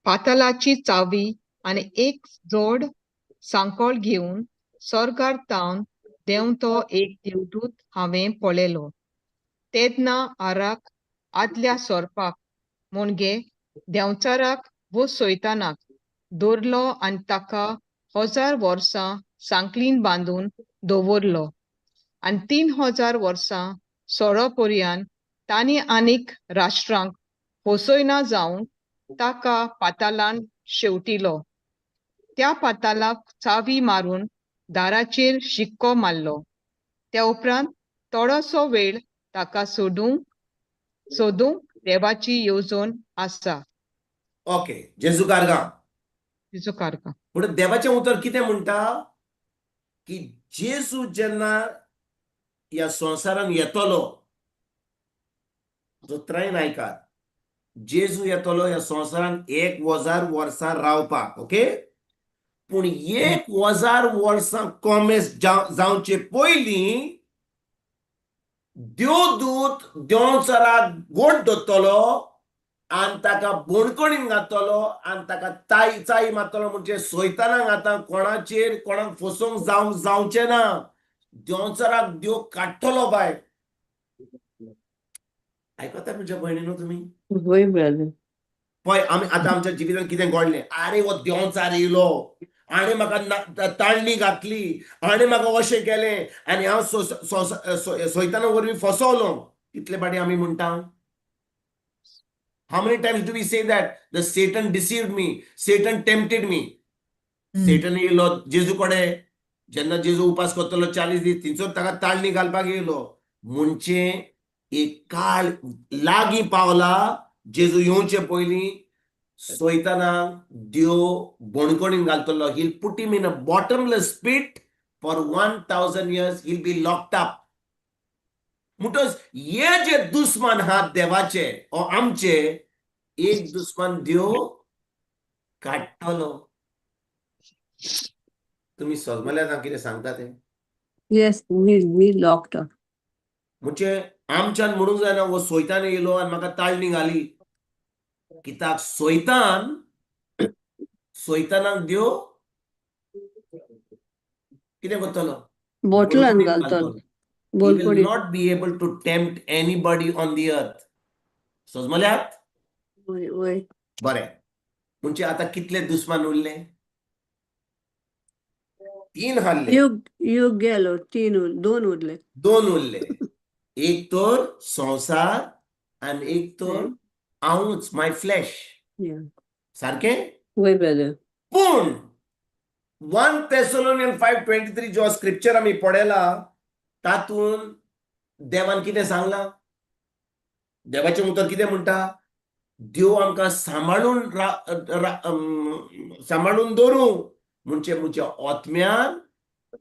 पातालाची चावी आनी एक जोड सांकोळ घेवन स्वर्गार तावन देंवतो एक देवदूत हांवें पळयलो. तेन्ना आराक, आदल्या सोरपाक म्हणजे देंवचाराक वो सैतानाक दवरलो आनी ताका 1000 वर्सां सांकळीन बांदून दवरलो आनी 3000 वर्सां सोळो पर्यान तांणी आनीक राष्ट्रांक फसयना जावंक ताका पातालान शेवटिलो. त्या पातालाक चावी मारून दाराचेर शिक्को मारलो. त्या उपरांत थोडोसो वेळ ताका सोडूंक सोदूंक देवाची येवजण आसा. ओके, जेजू कारगांव. तिचो कारका. म्हणून देवाचें उतर कितें म्हणटा की जेजू जेन्ना ह्या संवसारान येतलो, जोत्रायन आयकात. जेजू येतलो ह्या संवसारांत 1000 वर्सां रावपाक, ओके? पूण 1000 वर्सां कॉमेस जावचे पयलीं देवदूत देंवचाराक गोट धरतलो आनी ताका बणकणीन घातलो आनी ताका ताई चाई मारतलो. म्हणजे सोयतानाक आतां कोणाचेर कोणाक फसोवंक जावंक जावचें ना. देंवचाराक देव काडटलो बाय. आयकता म्हज्या भयणीनो तुमी? वय ब्रदर. पळय, आमी आतां आमच्या जिवितांत कितें घडलें? आरे, हो देंवचार येयलो आनी म्हाका ताळणी घातली आनी म्हाका अशें केलें आनी हांव सोयताना वरवीं फसवलो. कितले फाटी आमी म्हणटा? How many times do we say that the Satan deceived me, Satan tempted me? Satan येयलो जेजू कडेन जेन्ना जेजू उपास करतलो 40 दीस, थंयसर ताका ताळणी घालपाक येयलो. म्हणजे एक काळ लागीं पावला, जेजू येवचे पयलीं सोयताना देव बणकणीन घालतलो. He'll put him in a bottomless pit for 1000 years. He'll be locked up. म्हणटच हे जे दुस्मान आहात देवाचे ओ आमचे, एक दुस्मान देव काडटलो. तुमी समजल्यात हांव कितें सांगता तें? Yes, we locked up. म्हणजे आमच्यान म्हणूंक जायना, हो सोयतान येयलो आनी म्हाका ताळणी घाली. कित्याक सोयतान, सोयतानाक देव कितें करतलो? बॉटलान बणकणीन घालतलो. घालतलो. He will बोलपणी. not be able to tempt anybody on the earth. समजल्यात? वय वय. बरें, म्हणजे आतां कितले दुस्मान उरले? तीन हारले. युग युग गेलो, तीन दोन उरले. दोन उरले. एक तर संवसार आनी एक तर हांवूच, माय फ्लॅश. सारकें? वय ब्रदर. पूण 1 Thessalonian 5:23 जो स्क्रिप्चर आमी पळयला, तातूंत देवान कितें सांगलां? देवाचें उतर कितें म्हणटा? देव आमकां सांबाळून सांबाळून दवरूं, म्हणजे म्हज्या आत्म्यान,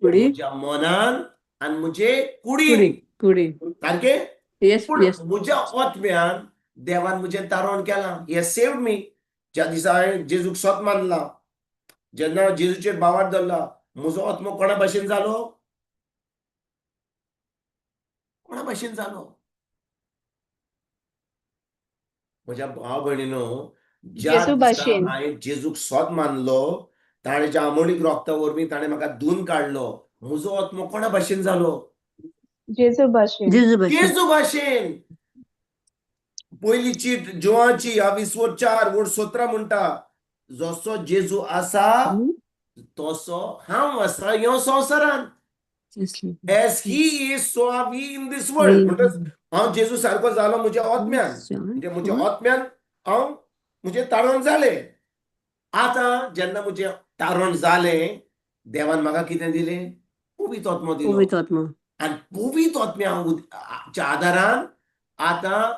कुडी. म्हज्या मनान आनी म्हजे कुडीन. कुडी कुडी. सारकें? येस. पूण येस. म्हज्या आत्म्यान देवान म्हजें तारण केलां. He saved me. ज्या दिसा हांवें जेजूक सत मानला, जेन्ना जेजूचेर भावार्थ धरला, म्हजो आत्मो कोणा भाशेन जालो? कोणा भाशेन जालो? म्हज्या भाव भयणीनो, ज्या जेजू दिसा भाशेन. हांवें जेजूक सत मानलो, ताणें ज्या अमोलीक रोगता वरवीं ताणें म्हाका धुवन काडलो, म्हजो आत्मो कोणा भाशेन जालो? जेजू भाशेन. जेजू भाशेन. जेजू भाशेन. पयली चीट जोवाची वीस वर 4 वर 17 म्हणटा, जसो जेजू आसा तसो हांव आसा ह्या संवसारांत. As he is, so are we in this world. म्हणटच हांव जेजू सारको जालो म्हज्या आत्म्यान, म्हणजे म्हज्या आत्म्यान हांव म्हजें तारण जालें. आतां जेन्ना म्हजें तारण जालें, देवान म्हाका कितें दिलें? पवित्र आत्मो दिलो. पवित्र आत्मा. आनी पवित्र आत्म्या आदारान आतां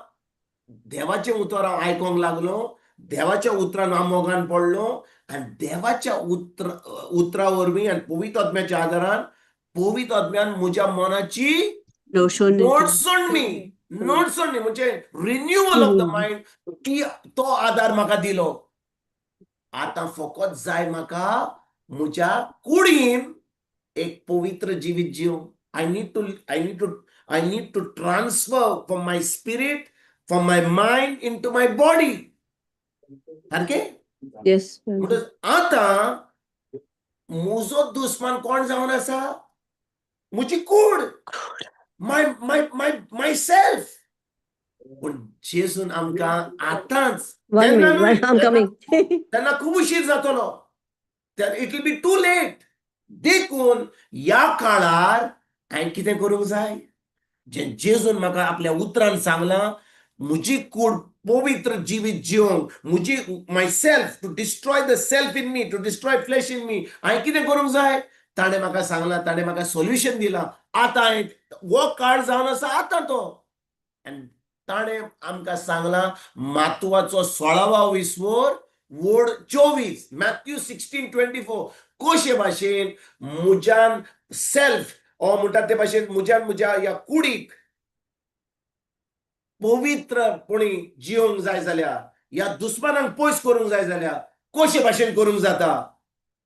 देवाचें उतर हांव आयकोंक लागलो, देवाच्या उतरान हांव मोगान पडलो आनी देवाच्या उतरा वरवीं आनी पवित्र आत्म्याच्या आदारान, पवित्र आत्म्यान म्हज्या मनाची नोटसणणी, नोटसणणी म्हणजे रिन्युअल ऑफ the mind, ती तो आदार म्हाका दिलो. आतां फकत जाय म्हाका म्हज्या कुडीन एक पवित्र जिवीत जीव. I need to transfer from my spirit, from my mind into my body. सारकें? येस. म्हणटच आतां म्हजो दुस्मान कोण जावन आसा? म्हजी कूड, my my my my self. पूण जेजून आमकां आतांच One minute, I'm coming. तेन्ना खूब उशीर जातलो, it will be too late. देखून ह्या काळार हांवें कितें करूंक जाय? जें जेजून म्हाका आपल्या उतरान सांगलां, म्हजी कूड पवित्र जिवीत जिवंक, म्हजी my self, to destroy the self in me, to destroy flesh in me, हांवें कितें करूंक जाय? ताणें म्हाका सांगलां, ताणें म्हाका सोल्युशन दिलां. आतां हांवें हो काळ जावन आसा आतां तो. आनी ताणें आमकां सांगलां, मातवाचो 16वा विस्वोर वोड 24, मॅथ्यू 16:24, कशे भाशेन म्हज्यान सेल्फ ओ म्हणटा ते भाशेन म्हज्यान म्हज्या ह्या कुडीक पवित्रपणी जियोंक जाय जाल्यार, ह्या दुस्मानांक पयस करूंक जाय जाल्यार कशे भाशेन करूंक जाता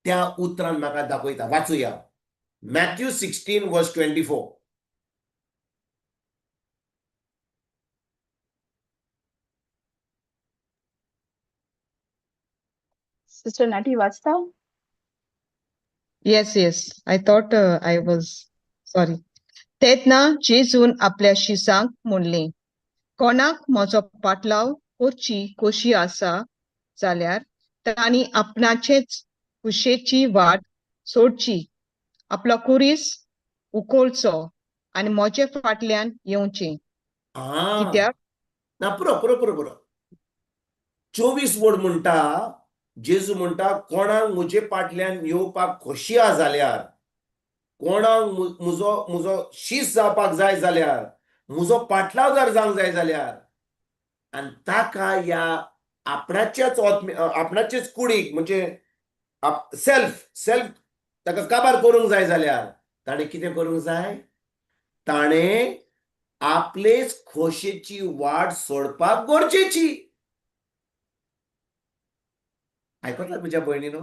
त्या उतरान म्हाका दाखयता. वाचुया Matthew 16 verse 24. Sister Nati वाचता? Yes, yes. I thought I was sorry. तेन्ना जेजून आपल्या शिसांक म्हणलें, कोणाक म्हजो पाटलाव करची खोशी आसा जाल्यार तांणी आपणाचेच खुशेची वाट सोडची, आपलो कुरीस उखलचो आनी म्हजे फाटल्यान येवचें. कित्याक ना, पुरो पुरो पुरो पुरो. 24 वड म्हणटा, जेजू म्हणटा, कोणाक म्हजे फाटल्यान येवपाक खोशी आहा जाल्यार, कोणाक म्हजो म्हजो शीस जावपाक जाय जाल्यार, म्हजो पाटलावदार जावंक जाय जाल्यार, आनी ताका ह्या आपणाच्याच आपणाचेच कुडीक, म्हणजे सेल्फ सेल्फ ताका काबार करूंक जाय जाल्यार ताणें कितें करूंक जाय? ताणें आपलेच खोशेची वाट सोडपाक गरजेची. आयकतात म्हज्या भयणीनो?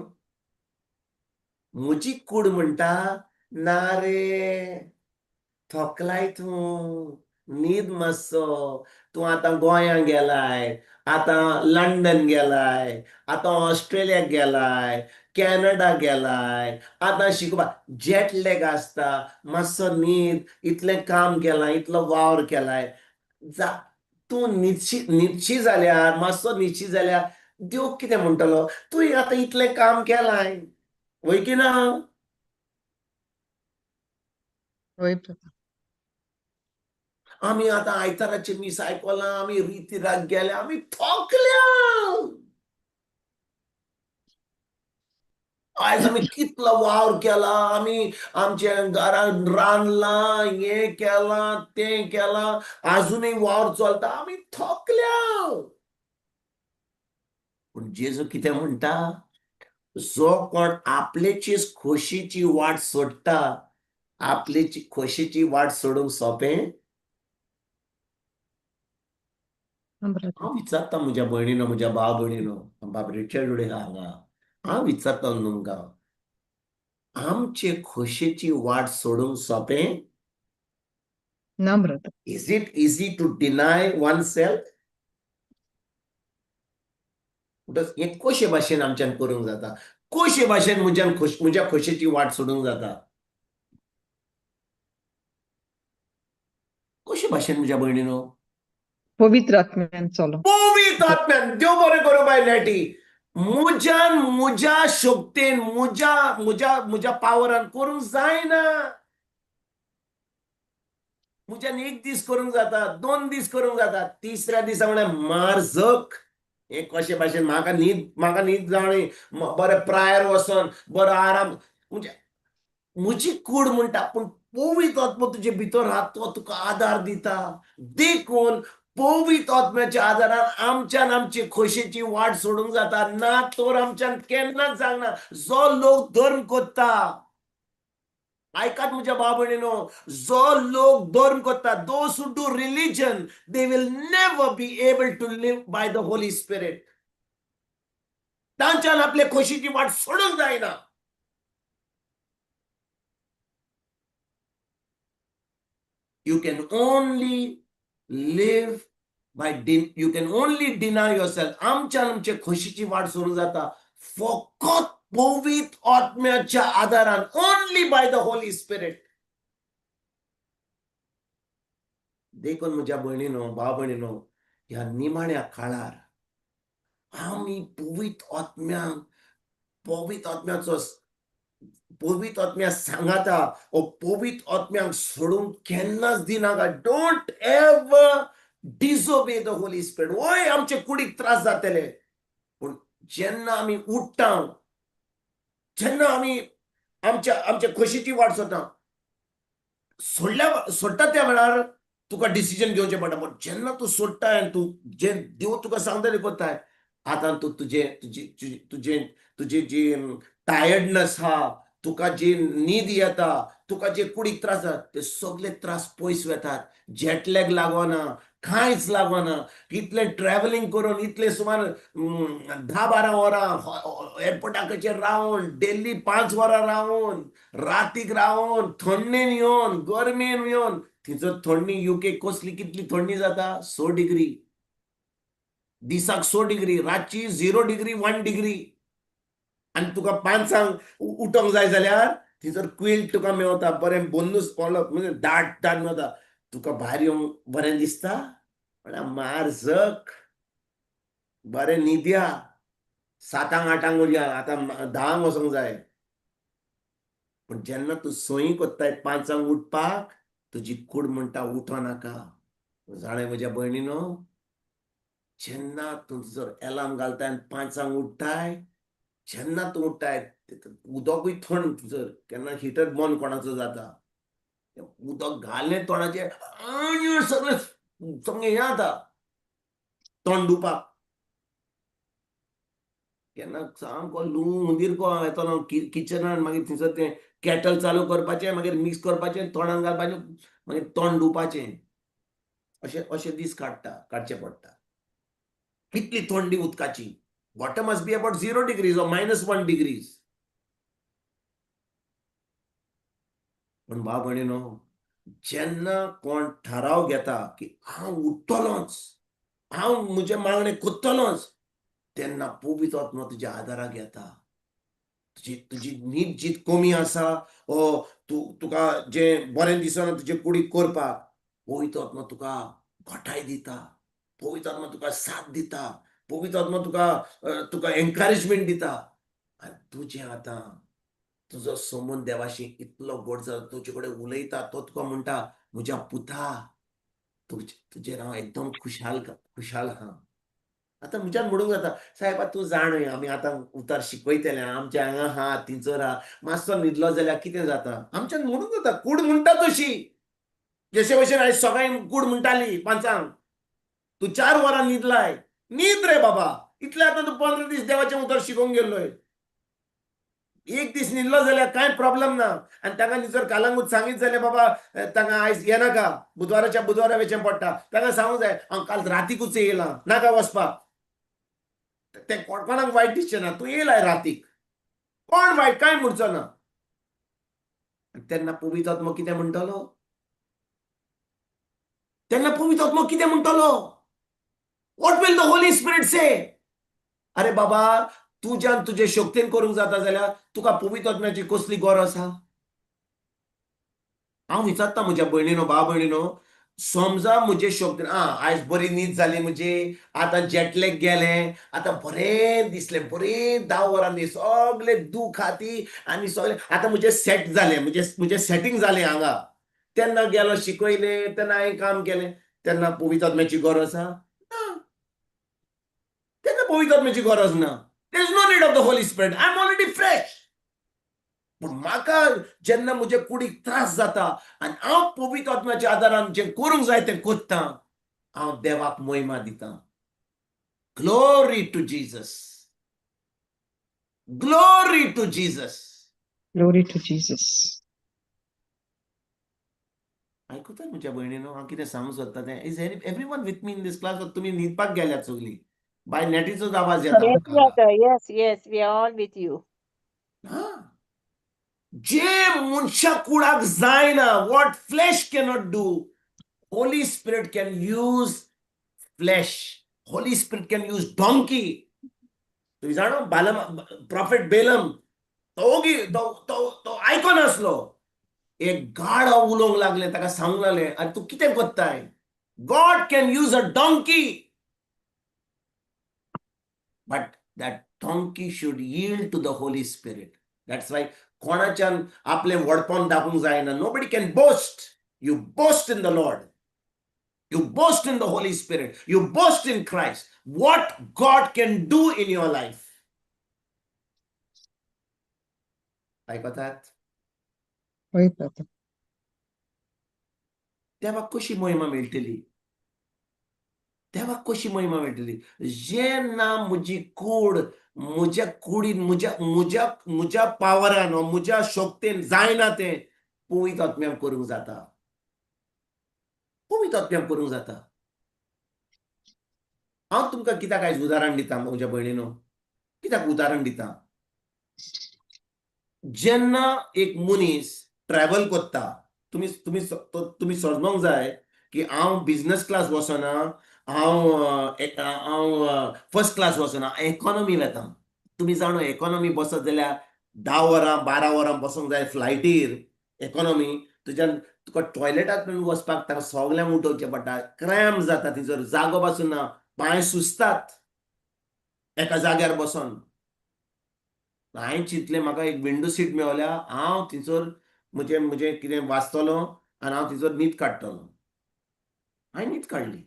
म्हजी कूड म्हणटा, ना रे, थकलाय तूं, न्हीद मातसो. तूं आतां गोंयां गेलाय, आतां लंडन गेलाय, आतां ऑस्ट्रेलियाक गेलाय, कॅनडा गेलाय, आतां शिकपाक जेट लॅग आसता, मातसो न्हीद. इतलें काम केलां, इतलो वावर केलाय, जा तूं न्हिदशी. न्हिदशी जाल्यार, मातसो न्हिदशी जाल्यार देव कितें म्हणटलो? तूं आतां इतलें काम केलाय, वय की ना? वय. आमी आतां आयताराचें मीस आयकलां, आमी रितीराक गेल्या, आमी थकल्या. आयज आमी कितलो वावर केला, आमी आमच्या घरान रांदलां, हें केलां, तें केलां, आजुनूय वावर चलता, आमी थकल्या. पूण जेजू कितें म्हणटा? जो कोण आपल्याचीच खोशीची वाट सोडटा. आपल्याची खोशीची वाट सोडूंक सोंपें? हांव विचारता म्हज्या भयणीनो, म्हज्या भाव भयणीनो, बाब रिचर्ड हांगा, हांव विचारता तुमकां, आमचे खोशेची वाट सोडूंक सोंपें? ना brother. Is it easy to deny oneself? हें कशे भाशेन आमच्यान करूंक जाता? कशे भाशेन म्हज्यान म्हज्या खोशेची वाट सोडूंक जाता? कशे भाशेन म्हज्या भयणीनो? पवित्र आत्म्यान चलो. पवित्र आत्म्यान. देव बरें करूं बाय नॅटी. म्हज्यान, म्हज्या शक्तेन, म्हज्या म्हज्या म्हज्या पावरान करूंक जायना. म्हज्यान एक दीस करूंक जाता, 2 दीस करूंक जाता, तिसऱ्या दिसा म्हळ्यार मारझक. हें कशे भाशेन? म्हाका न्हीद, म्हाका न्हीद जावणी, बरें प्रायर वचोन बरो आराम. म्हणजे म्हजी कूड म्हणटा, पूण पवित्र आत्मो तुजे भितर आहा, तो तुका आदार दिता. देखून पवित्र आत्म्याच्या आदारान आमच्यान आमची खोशेची वाट सोडूंक जाता, ना तर आमच्यान केन्नाच जायना. जो लोक धर्म करता, आयकात म्हज्या भाव भयणीनो, जो लोक धर्म करता, those who do religion, they will never be able to live by the Holy Spirit. तांच्यान आपले खोशीची वाट सोडूंक जायना. You can only live by you can only deny yourself. आमच्यान आमचे खोशीची वाट सोडूंक जाता फकत पवित्र आत्म्याच्या आदारान, only by the Holy Spirit. देखून म्हज्या भयणीनो, भाव भयणीनो, ह्या निमाण्या काळार आमी पवित्र आत्म्यांक, पवित्र आत्म्याचो, पवित्र आत्म्या सांगाता ओ पवित्र आत्म्यांक सोडूंक केन्नाच दिनाका. Don't ever disobey the Holy Spirit. वय, आमचे कुडीक त्रास जातले, पूण जेन्ना आमी उठ्ठा, जेन्ना आमी आमच्या आमच्या खोशीची वाट सोडटा, सोडल्या, सोडटा त्या वेळार तुका डिसिजन घेवचें पडटा. पण जेन्ना तूं सोडटा आनी तूं जे देव तुका सांगता तें करताय, आतां तूं तुजें तुजी तुजें तुजी जी टायर्डनस आहा, तुका जी न्हीद येता, तुका जे कुडीक त्रास जाता, ते सगळे त्रास पयस वेतात. जेटलॅग लागना. कांयच लागना. इतलें ट्रॅव्हलिंग करून इतलें सुमार 10-12 वरां एअरपोर्टाचेर रावन, डेली 5 वरां रावन, रातीक रावन, थंडेन येवन, गरमेन येवन. थंयसर थंडी युके कसली कितली थंडी जाता, 6 डिग्री दिसाक, 6 डिग्री रातची, 0 डिग्री, 1 डिग्री. आनी तुका 5 उठोंक जाय जाल्यार थंयसर क्विल्ट तुका मेवता, बरें बंदूच पडलो म्हणजे दाट दाट मेवता. तुका भायर येवंक बरें दिसता म्हळ्यार मार जक बरें न्हिद्या, 7 8 उरया, आतां 10 वचोंक जाय. पूण जेन्ना तूं सोयी कोत्ताय 5 उठपाक, तुजी कूड म्हणटा उठो नाका. जाणें म्हज्या भयणीनो, जेन्ना तूं जर एलार्म घालताय आनी 5 उठ्ठाय, जेन्ना तूं उठ्ठाय उदकूय थंड, जर केन्ना हिटर बंद कोणाचो जाता, उदक घालें तोंडाचेर सगळें सामकें हें जाता, तोंड धुवपाक. केन्ना सामको लूं हुंदीर को येतलो किचनान, मागीर थंयसर तें कॅटल चालू करपाचें, मागीर मिक्स करपाचें, तोंडान घालपाचें, मागीर तोंड धुवपाचें. अशें अशें दीस काडचे पडटा. कितली थंडी उदकाची. Water must be about 0 degrees or -1 degrees. पण भाव भयणीनो, जेन्ना कोण थाराव घेता की हांव उठ्ठलोच, हांव म्हजें मागणें करतलोच, तेन्ना पवित्र आत्मो तुज्या आदाराक येता. तुजी तुजी न्हीद जी कमी आसा, ओ तूं तुका जें बरें दिसना तुजे कुडीक करपाक, पवित्र आत्मो तुका घटाय दिता, पवित्र आत्मो तुका साथ दिता, पवित्र आत्मो तुका तुका एनकरेजमेंट दिता. आनी तुजें आतां तुजो संबंद देवाशी इतलो गोड जाला, तुजे कडेन उलयता, तो तुका म्हणटा म्हज्या पुता, तुजेर हांव एकदम खुशाल खुशाल आहा. आतां म्हज्यान म्हणूंक जाता, सायबा तूं जाणय, आमी आतां उतार शिकयतले, आमच्या हांगा आहा थिंचर आहा, मातसो न्हिदलो जाल्यार कितें जाता. आमच्यान म्हणूंक जाता, कूड म्हणटा तशी, जशे भशेन आयज सकाळीं कूड म्हणटाली 5, तूं 4 वरां न्हिदलाय, न्हीद रे बाबा, इतले आतां तूं 15 दीस देवाचें उतर शिकोवंक गेल्लोय, एक दीस न्हिदलो जाल्यार कांय प्रॉब्लम ना. आनी तांकां जर कालांगूट सांगीत जाल्यार बाबा तांकां आयज येनाका, बुधवाराच्या बुधवारा वेचें पडटा, तांकां सांगूंक जाय हांव काल रातीकूच येयलां, नाका वचपाक. तें कोणाक वायट दिसचें ना, तूं येयलाय रातीक, कोण वायट कांय म्हणचो ना. तेन्ना पवित्र आत्मो कितें म्हणटलो, तेन्ना पवित्र आत्मो कितें म्हणटलो, What will the Holy Spirit say? अरे बाबा, तुज्यान तुजे शक्तीन करूंक जाता जाल्यार तुका पवित्र आत्म्याची कसली गरज आसा. हांव विचारता म्हज्या भयणीनो, भाव भयणीनो, समजा म्हजे शक्तीन आयज बरी न्हीद जाली म्हजी, आतां जेटलेक गेलें, आतां बरें दिसलें, बरें 10 वरां सगळे दूख आती आनी सगळें आतां म्हजें सेट जालें, म्हजें म्हजें सेटींग जालें हांगा, तेन्ना गेलो शिकयलें, तेन्ना हांवें काम केलें, तेन्ना पवित्र आत्म्याची गरज आसा ना, तेन्ना पवित्र आत्म्याची गरज ना. There is no need of the Holy Spirit. I am already fresh. पूण म्हाका जेन्ना म्हजे कुडीक त्रास जाता आनी हांव पवित्र आत्म्याच्या आदारान जें करूंक जाय तें करता, हांव देवाक महिमा दिता. Glory to Jesus, glory to Jesus. Glory to Jesus. आयकता म्हज्या भयणीनो, हांव कितें सांगूंक सोदता तें. Is everyone with me in this class? तुमी न्हिदपाक गेल्यात सगळीं? बाय नेटीचोच आवाज येता. Yes, brother. Yes, yes, we are all with you. जे मनशा कुडाक जायना, what flesh cannot do, Holy Spirit can use flesh. Holy Spirit can use donkey. तुमी जाणो, बालम, प्रॉफेट बेलम, तो ओगी तो तो तो आयकनासलो. एक गाडो उलोवंक लागलें, ताका सांगूंक लागलें, आनी तूं कितें करताय. God can use a donkey, but that donkey should yield to the Holy Spirit. That's why कोणाच्यान आपलें व्हडपण दाखोवंक जायना. Nobody can boast. You boast in the Lord, you boast in the Holy Spirit, you boast in Christ, what God can do in your life. आयकतात? हय brother. देवाक कशी महिमा मेळटली, देवाक कशी महिमा मेळटली? जेन्ना म्हजी कूड म्हज्या कुडीन म्हज्या म्हज्या म्हज्या पावरान म्हज्या शक्तीन जायना तें पवित्र आत्म्यान करूंक जाता, पवित्र आत्म्यान करूंक जाता. हांव तुमकां कित्याक आयज उदाहरण दिता म्हज्या भयणीनो, कित्याक उदाहरण दिता? जेन्ना एक मनीस ट्रॅवल करता, तुमी तुमी तुमी समजोंक जाय की हांव बिजनस क्लास वचना, हांव हांव फर्स्ट क्लास वचना, इकॉनॉमी वता. तुमी जाणो इकॉनॉमी बसत जाल्यार 10 वरां 12 वरां बसूंक जाय फ्लायटीर. इकॉनॉमी तुज्यान तुका टॉयलेटाक वचपाक ताका सगल्यांक उठोवचें पडटा, क्रॅम जाता, थंयसर जागो पासून ना, पांय सुजतात एका जाग्यार बसोन. हांवें चिंतलें म्हाका एक विंडो सीट मेवल्या, हांव थंयसर म्हजें म्हजें कितें वाचतलो आनी हांव थंयसर न्हीद काडटलो. हांवें न्हीद काडली.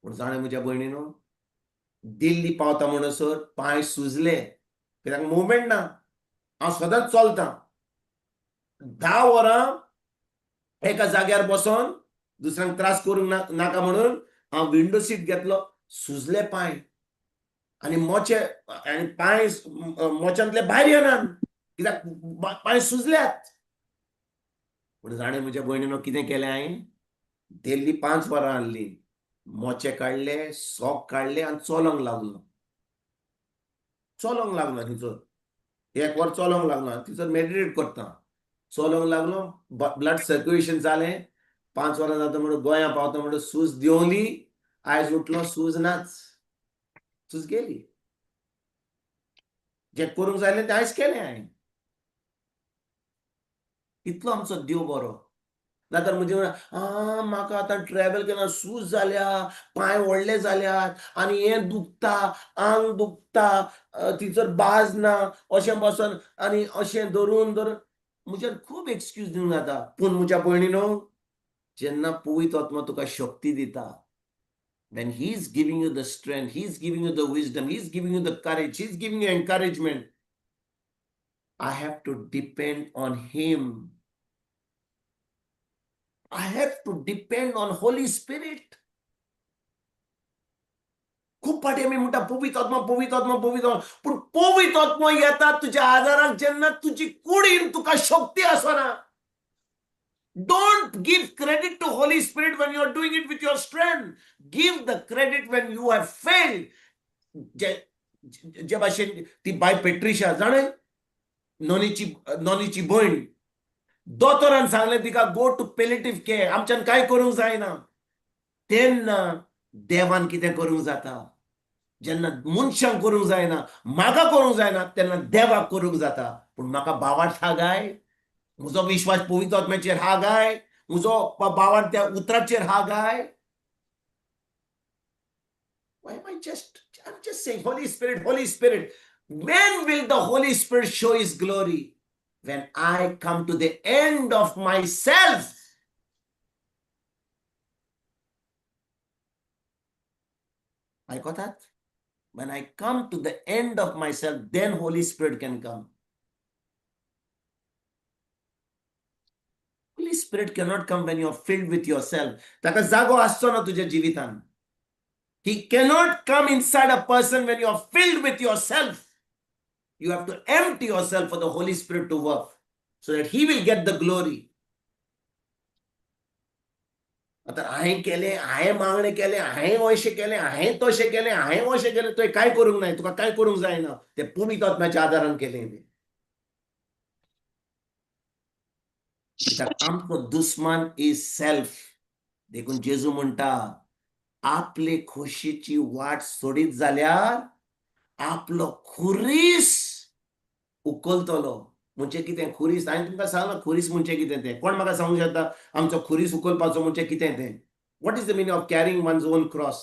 पूण जाणें म्हज्या भयणीनो, दिल्ली पावता म्हणसर पांय सुजले, कित्याक मुवमेंट ना. हांव सदांच चलतां, 10 वरां एका जाग्यार बसोन दुसऱ्यांक त्रास करूंक नाका म्हणून हांव विंडो सीट घेतलो. सुजले पांय आनी मोचे आनी पांय मोच्यांतले भायर येनात कित्याक पांय सुजल्यात. पूण जाणें म्हज्या भयणीनो कितें केलें हांवें, दिल्ली 5 वरां आहली, मोचे काडले, सॉक काडले आनी चलोंक लागलो. चलोंक लागलो थंयसर 1 वर चलोंक लागलो, थंयसर मेडिटेट करता चलोंक लागलो. ब्लड सर्क्युलेशन जालें. 5 वरां जाता म्हणून गोंया पावता म्हणून सूज देंवली. आयज उठलो सूज नाच, सूज गेली. जें करूंक जाय तें आयज केलें हांवें. इतलो आमचो देव बरो. नातर म्हजे म्हाका आतां ट्रॅवल केला, सूज जाल्या, पांय व्हडले जाल्यात आनी हें दुखता, आंग दुखता, थंयसर बाज ना, अशें बसोन आनी अशें धरून धरून म्हज्यान खूब एक्सक्यूज दिवंक जाता. पूण म्हज्या भयणीनो, जेन्ना पवित्र आत्मा तुका शक्ती दिता, when he is giving you the strength, he is giving you the wisdom, he is giving you the courage, he is giving you encouragement, I have to depend on him. I have to depend on Holy Spirit. खूब फाटी आमी म्हणटा पवित्र आत्मा, पवित्र आत्मा, पवित्र आत्मा. पूण पवित्र आत्मा येता तुज्या आदाराक जेन्ना तुजी कुडीन तुका शक्ती आसना. Don't give credit to Holy Spirit when you are doing it with your strength. Give the credit when you have failed. जे भाशेन ती बाय पेट्रिशा जाणें, नोनीची भयण, दोतोरान सांगलें तिका गो टू पेलेटीव केअर, आमच्यान कांय करूंक जायना. तेन्ना देवान कितें करूंक जाता? जेन्ना मनशांक करूंक जायना, म्हाका करूंक जायना, तेन्ना देवाक करूंक जाता. पूण म्हाका भावार्थ हा गाय, म्हजो विश्वास पवित्र आत्म्याचेर हा गाय, म्हजो भावार्थ त्या उतराचेर हा गाय. Why am I just, I'm just saying, Holy Spirit, Holy Spirit. When will the Holy Spirit show His glory? When I come to the end of myself. I got that? When I come to the end of myself, then Holy Spirit can come. Holy Spirit cannot come when you are filled with yourself. ताका जागो आसचो ना तुज्या जिवितान. He cannot come inside a person when you are filled with yourself. You have to empty yourself for the Holy Spirit to work so that He will get the glory. आतां हांवें केलें, हांवें मागणें केलें, हांवें अशें केलें, हांवें तशें केलें, हांवें अशें केलें, तुवें कांय करूंक नाय, तुका कांय करूंक जायना, तें पवित्र आत्म्याच्या आदारान केलें तें. कित्याक आमचो दुस्मान is self. देखून जेजू म्हणटा, आपले खोशेची वाट सोडीत जाल्यार आपलो खुरीस उखलतलो. म्हणजे कितें खुरीस? हांवें तुमकां सांगलां खुरीस म्हणजे कितें तें. कोण म्हाका सांगूंक शकता आमचो खुरीस उखलपाचो म्हणजे कितें तें? What is the meaning of carrying one's own cross?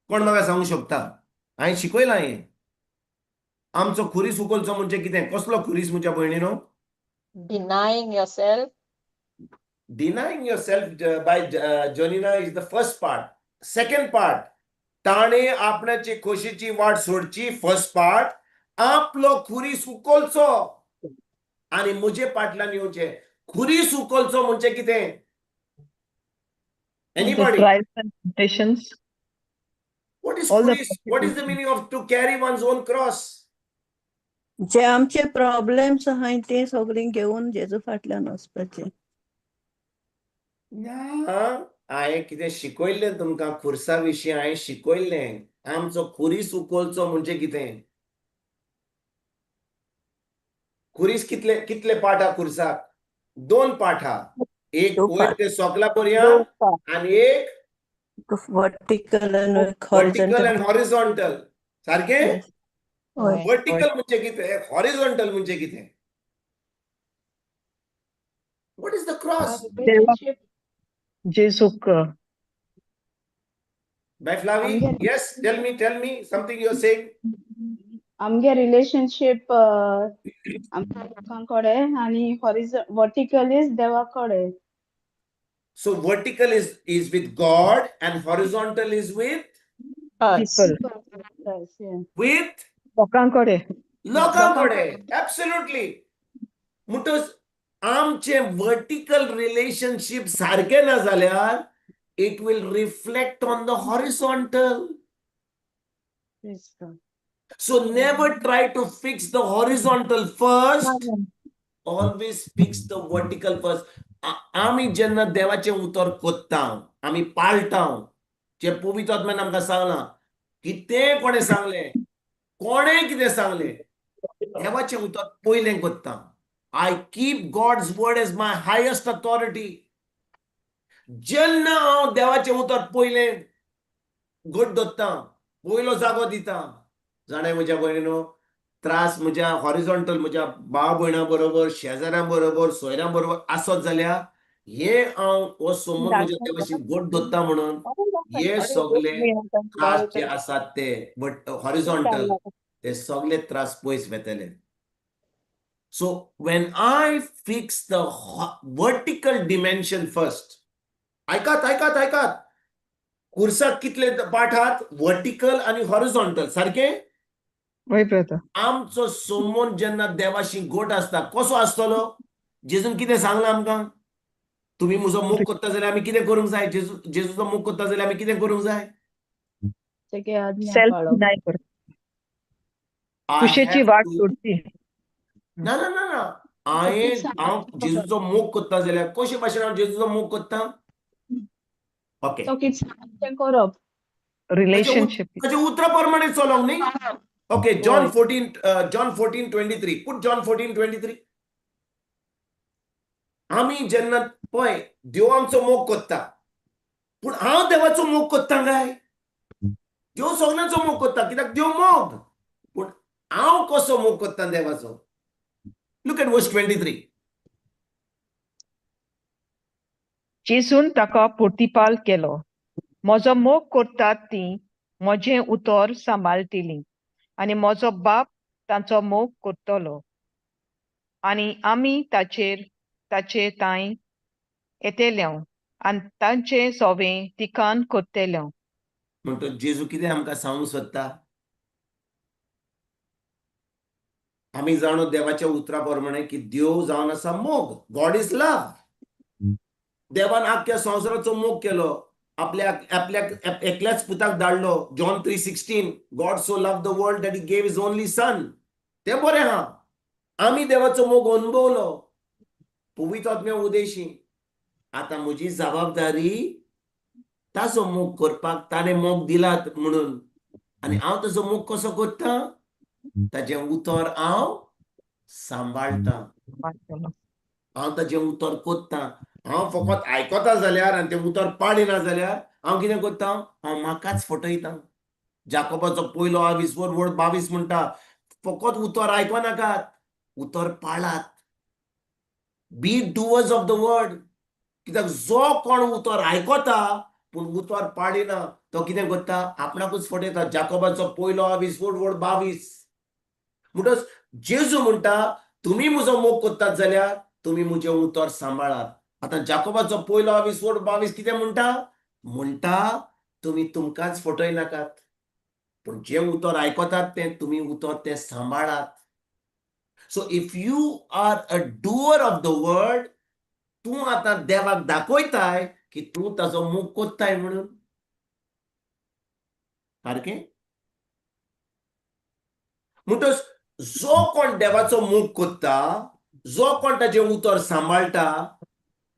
कोण म्हाका सांगूंक शकता? हांवें शिकयलां हें. आमचो खुरीस उखलचो म्हणजे कितें? कसलो खुरीस म्हज्या भयणीनो? Denying yourself. Denying yourself by Jonina is the first part. Second part, ताणे आपणाची खोशीची वाट सोडची, फर्स्ट पार्ट. आपलो खुरीस उखलचो आनी म्हजे फाटल्यान येवचें. खुरीस उखलचो म्हणजे कितें? The Anybody? trials and temptations. What is All the खुरीस? What is the meaning of to carry one's own cross? जे आमचे प्रॉब्लेम्स आहाय ते सगळे घेवन जेजू फाटल्यान वचपाचे. ना, हांवें कितें शिकयल्लें तुमकां खुर्सा विशीं हांवें शिकयल्लें आमचो खुरीस उखलचो म्हणजे कितें खुरीस कितले कितले पार्ट आहा खुर्साक दोन पार्ट आहा एक दोन वयर पार्ट. ते सोकला पर्यंत आनी एक वर्टिकल आनी वर्टिकल हॉरिझॉन्टल. आनी हॉरिझॉन्टल सारकें हय. वर्टिकल म्हणजे कितें हॉरिझॉन्टल म्हणजे कितें what is the cross Relationship. जेजूक By Flavi, yes, tell me something you're saying. आमगे रिलेशनशीप आमच्या लोकां कडेन आनी वर्टिकल is देवा कडेन. So vertical is with God and horizontal is with people with लोकां कडेन लोकां कडेन. Absolutely. म्हणटच आमचें वर्टिकल रिलेशनशीप सारकें ना जाल्यार it will reflect on the horizontal. So never try to fix the horizontal first. Always fix the vertical first. आमी जेन्ना देवाचें उतर कोत्ता आमी पाळटा जें पवित्र आत्म्यान आमकां सांगलां कितें कोणें सांगलें कोणें कितें सांगलें देवाचें उतर पयलें कोत्ता. I keep God's word as my highest authority. जेन्ना हांव देवाचें उतर पयलें घट दवरता पयलो जागो दिता जाणां म्हज्या भयणीनो त्रास म्हज्या हॉरिझॉन्टल म्हज्या भाव भयणां बरोबर शेजाऱ्यां बरोबर सोयऱ्यां बरोबर आसत जाल्यार हे हांव हो संबंद म्हज्या देवाशी घट दवरता म्हणून हे सगळे त्रास जे आसात ते बट हॉरिझॉन्टल ते सगळे त्रास पयस वेतले. So when I fix the vertical dimension first, आयकात आयकात आयकात, खुर्साक कितले पार्ट आहात? वर्टिकल आनी हॉरिझॉन्टल सारकें. वय ब्रदर. आमचो संबंद जेन्ना देवाशी घट आसता कसो आसतलो? जेजून कितें सांगलां आमकां? तुमी म्हजो मोग करता जाल्यार आमी कितें करूंक जाय? जेजू जेजूचो मोग करता जाल्यार आमी कितें करूंक जाय? तेगे आज्ञा सेल्फ पाळप. डिनाय कर. I कुशेची have वाट to सोडची. ना ना ना ना, हांवें हांव जेजूचो मोग करता जाल्यार कशे भाशेन हांव जेजूचो मोग करता? ओके. तो कितें सांगता तें करप. रिलेशनशीप. ताच्या उतरा प्रमाणे चलोंक न्ही. Okay, John हय. 14, John 14:23. Put John 14:23. आमी जेन्ना पळय देव आमचो मोग करता पूण हांव देवाचो मोग करता काय? देव सगल्यांचो मोग करता कित्याक देव मोग, पूण हांव कसो मोग करता देवाचो? Look at verse 23. जेजून ताका प्रतिपाल केलो, म्हजो मोग करतात तीं म्हजें उतर सांबाळटलीं आनी म्हजो बाप तांचो मोग करतलो आनी आमी ताचेर ताचे तांय येतेले आनी तांचे सोवे तिकान करतले. म्हणटच जेजू कितें आमकां सांगूंक सोदता? आमी जाणो देवाच्या उतरा प्रमाणे की देव जावन आसा मोग. God is love. देवान आख्ख्या संवसाराचो मोग केलो, आपल्या आपल्याक एकल्याच पुताक धाडलो. John 3:16, God so love the world that he gave his only son. तें बरें आहा, आमी देवाचो मोग अनुभवलो पवित्र आत्म्या उदेशी. आतां म्हजी जबाबदारी ताचो मोग करपाक, ताणें मोग दिला म्हणून. आनी हांव ताचो मोग कसो करता? ताचें उतर हांव सांबाळटा, हांव ताचें उतर कोत्ता. हांव फकत आयकता जाल्यार आनी तें उतर पाडिना जाल्यार हांव कितें करता? हांव म्हाकाच फटयता. जाकोबाचो पयलो आवीस वर वड 22 म्हणटा, फकत उतर आयकनाकात, उतर पाळात. Be doers of the word. कित्याक जो कोण उतर आयकता पूण उतर पाडिना तो कितें करता? आपणाकूच फटयता. जाकोबाचो पयलो आवीस वड वड 22. म्हणटच जेजू म्हणटा तुमी म्हजो मोग करतात जाल्यार तुमी म्हजें उतर सांबाळात. आतां जाकोबाचो पयलो आवीस वड 22 कितें म्हणटा? म्हणटा तुमी तुमकांच फटयनाकात, पूण जें उतर आयकतात तें तुमी उतर तें सांबाळात. So if you are a doer of the word, तूं आतां देवाक दाखयताय की तूं ताजो मोग कोत्ताय म्हणून. सारकें. म्हणटच जो कोण देवाचो मोग कोत्ता, जो कोण ताचें उतर सांबाळटा,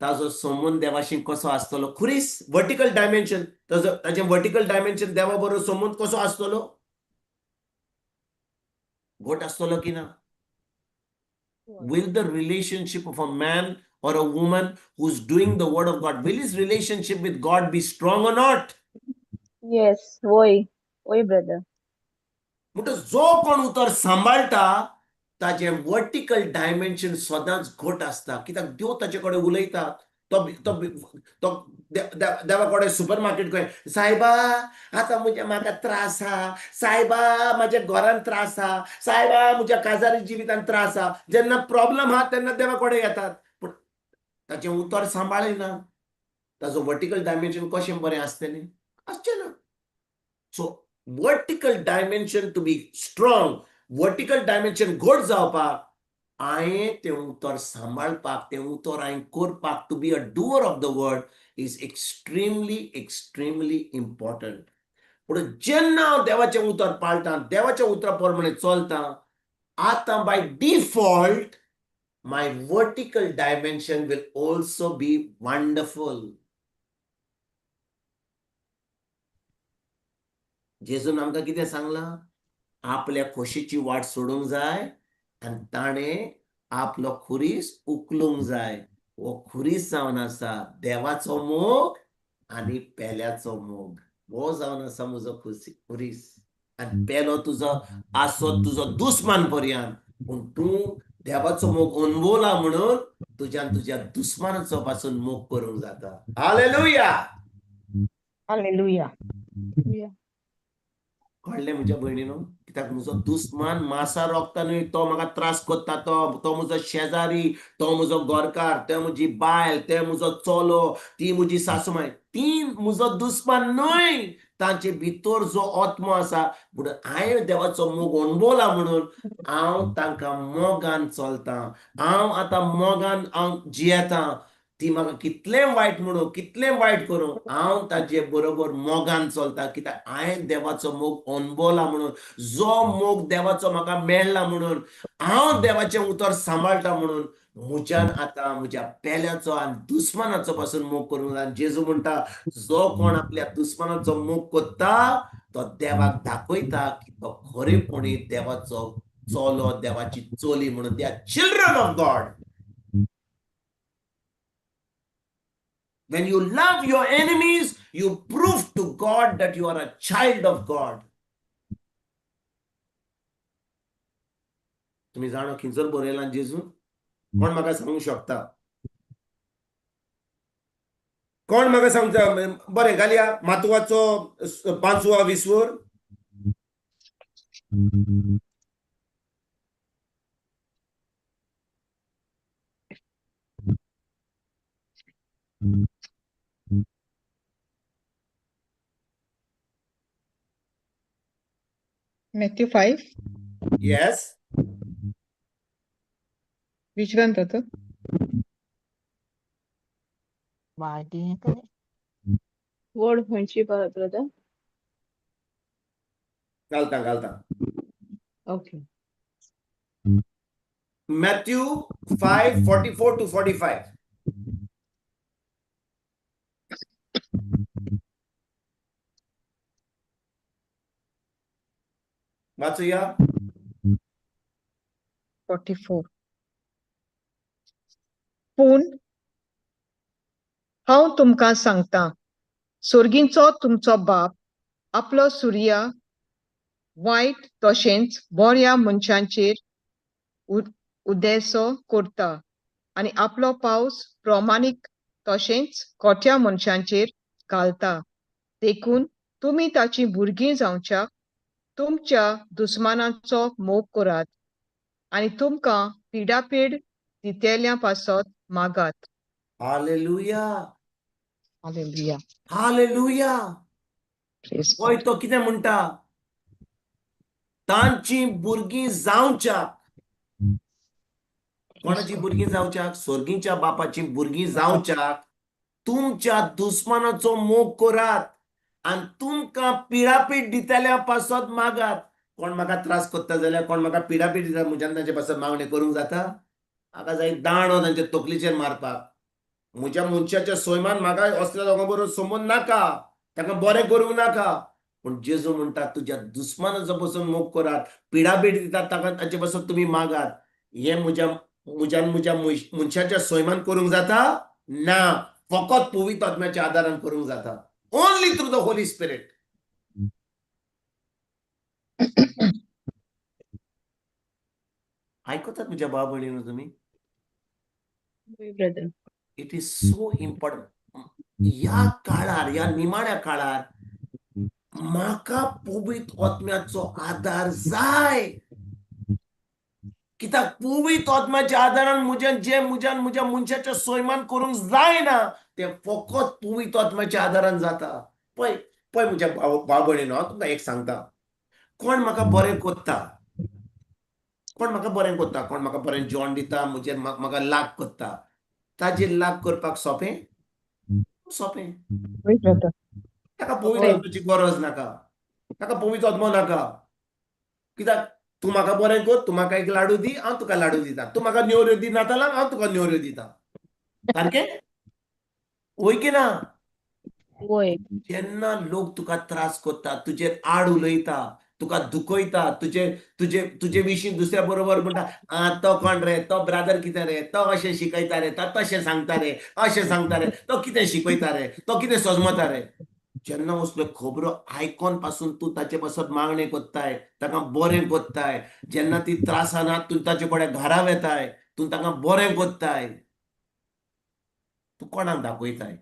ताजो संबंद देवाशी कसो आसतलो? खुरीस वर्टिकल डायमेन्शन, ताजो ताजें वर्टिकल डायमेन्शन देवा बरोबर संबंद कसो आसतलो? घट आसतलो की ना? Will the relationship of a man or a woman who's doing the word of God, will his relationship with God be strong or not? Yes, वय वय ब्रदर. म्हणटच जो कोण उतर सांबाळटा ताजें वर्टिकल डायमेन्शन सदांच घट आसता, कित्याक देव ताचे कडेन उलयता. तो तो तो देवा कडेन सुपर मार्केट कडेन, सायबा आतां म्हज्या म्हाका त्रास आहा, सायबा म्हाज्या घरान त्रास आहा, सायबा म्हज्या काजारी जिवितान त्रास आहा. जेन्ना प्रॉब्लम आहा तेन्ना देवा कडेन येतात, पूण ताचें उतर सांबाळना. ताजो वर्टिकल डायमेन्शन कशें बरें आसतलें? आसचें ना. So vertical dimension to be strong, vertical dimension घट जावपाक हांवें तें उतर सांबाळपाक, तें उतर हांवें करपाक, to be a doer of the word is extremely extremely important. पूण जेन्ना हांव देवाचें उतर पाळटा, देवाच्या उतरा प्रमाणे चलता, आतां by default my vertical dimension will also be wonderful. जेजून आमकां कितें सांगलां? आपल्या खोशेची वाट सोडूंक जाय आनी ताणें आपलो खुरीस उखलूंक जाय. हो खुरीस जावन आसा देवाचो मोग आनी पेल्याचो मोग. हो जावन आसा म्हजो खुरीस. आनी पेलो तुजो आसत तुजो दुस्मान पर्यंत, पूण तूं देवाचो मोग अनुभवला म्हणून तुज्यान तुज्या दुस्मानाचो पासून मोग करूंक जाता. हालेलुया. हालेलुया. कळ्ळें म्हज्या भयणीनो? कित्याक म्हजो दुस्मान मासा रोगता न्हय, तो म्हाका त्रास करता, तो तो म्हजो शेजारी, तो म्हजो गोरकार, ते म्हजी बायल, ते म्हजो चलो, ती म्हजी सासूमाय, ती म्हजो दुस्मान न्हय. तांचे भितर जो आत्मो आसा, पूण हांवें देवाचो मोग अणभवला म्हणून हांव तांकां मोगान चलतां. हांव आतां मोगान हांव जियेतां. ती म्हाका कितलें वायट म्हणू, कितलें वायट करूं, हांव ताजे बरोबर मोगान चलता, कित्याक हांवें देवाचो मोग अणभवला म्हणून, जो मोग देवाचो म्हाका मेळ्ळा म्हणून हांव देवाचें उतर सांबाळटा, म्हणून म्हज्यान आतां म्हज्या पेल्याचो आनी दुस्मानाचो पासून मोग करूंक जाय. जेजू म्हणटा, जो कोण आपल्या दुस्मानाचो मोग करता तो देवाक दाखयता की तो खरेपणी देवाचो चलो, देवाची चली म्हणून. They are children of God. When you love your enemies, you prove to God that you are a child of God. तुम्ही जाणो खंयसर बरयलां जेजू? कोण म्हाका सांगूंक शकता? कोण म्हाका सांगता? बरें, घालया मातुवाचो पांचवा विसवर. Matthew 5. Yes. Which one, brother? वाडी काय? वर्ड खंयची ब्रदर? घालता घालता. Okay. Matthew 5:44 to 45. वाचूया. 44. पूण हांव तुमकां सांगता, सोर्गींचो तुमचो बाप आपलो सुर्या वायट तशेंच बऱ्या मनशांचेर उदेसो करता आनी आपलो पावस प्रमाणीक तशेंच खोट्या मनशांचेर घालता. देखून तुमी ताचीं भुरगीं जावच्याक तुमच्या दुस्मानांचो मोग करात आनी तुमकां पिडापीड दितेल्या पासत मागात. हालेलुया. हालेलुया. हालेलुया. Praise पळय God. तो कितें म्हणटा? तांची भुरगीं जावच्याक. कोणाची भुरगीं जावच्याक? स्वर्गीच्या बापाची भुरगीं जावच्याक तुमच्या दुस्मानाचो मोग करात आनी तुमकां पिडापीड दितल्या पासत मागात. कोण म्हाका त्रास करता जाल्यार, कोण म्हाका पिडापीड दिता, म्हज्यान तांचे पासत मागणें करूंक जाता? म्हाका जाय दांडो तांचे तकलेचेर मारपाक. म्हज्या मनशाच्या सोयमान म्हाका असल्या लोकां बरोबर संबंद नाका, ताका बरें करूंक नाका. पूण जेजू म्हणटा तुज्या दुस्मानाचो पसून मोग करात, पिडापीड दितात ताका ताचे पासून तुमी मागात. हें म्हज्या म्हज्यान म्हज्या मनशाच्या सोयमान करूंक जाता ना, फकत पवित्र आत्म्याच्या आदारान करूंक जाता. Only through the Holy Spirit. आयकतात म्हज्या भाव भयणीनो तुमी? हय brother. It is so important. ह्या काळार, ह्या निमाण्या काळार म्हाका पवित्र आत्म्याचो आदार जाय. कित्याक पवित्र आत्म्याच्या आदारान म्हज्यान जें म्हज्यान म्हज्या मनशाच्या सोयमान करूंक जायना तें फकत पवित्र आत्म्याच्या आदारान जाता. पळय पळय म्हज्या भाव भाव भयणीनो, हांव तुमकां एक सांगता, कोण म्हाका बरें कोत्ता, कोण म्हाका बरें कोत्ता, कोण म्हाका बरें जेवण दिता, म्हजेर म्हाका लाग कोत्ता, ताजेर लाग करपाक सोंपें? सोंपें. हय ब्रदर. ताका पवित्र आत्म्याची गरज नाका, ताका पवित्र आत्मो नाका. कित्याक तूं म्हाका बरें कर, तूं म्हाका एक लाडू दी, हांव तुका लाडू दिता. तूं म्हाका नेवऱ्यो दी नातालांक, हांव तुका नेवऱ्यो दिता. सारकें वय की ना? वय. जेन्ना लोक तुका त्रास करता, तुजेर आड उलयता, तुका दुखयता, तुजे तुजे तुजे विशीं दुसऱ्या बरोबर म्हणटा, आ तो कोण रे, तो ब्रादर कितें रे, तो अशें शिकयता रे, तो तशें सांगता रे, अशें सांगता रे, तो कितें शिकयता रे, तो कितें सजमता रे. जेन्ना असल्यो खबरो आयकोन पासून तूं ताचे पासत मागणें कोत्ताय, ताका बरें कोत्ताय, जेन्ना ती त्रासाना तूं ताचे कडेन घरा वेताय, तूं ताका बरें कोत्ताय, तूं कोणाक दाखयताय?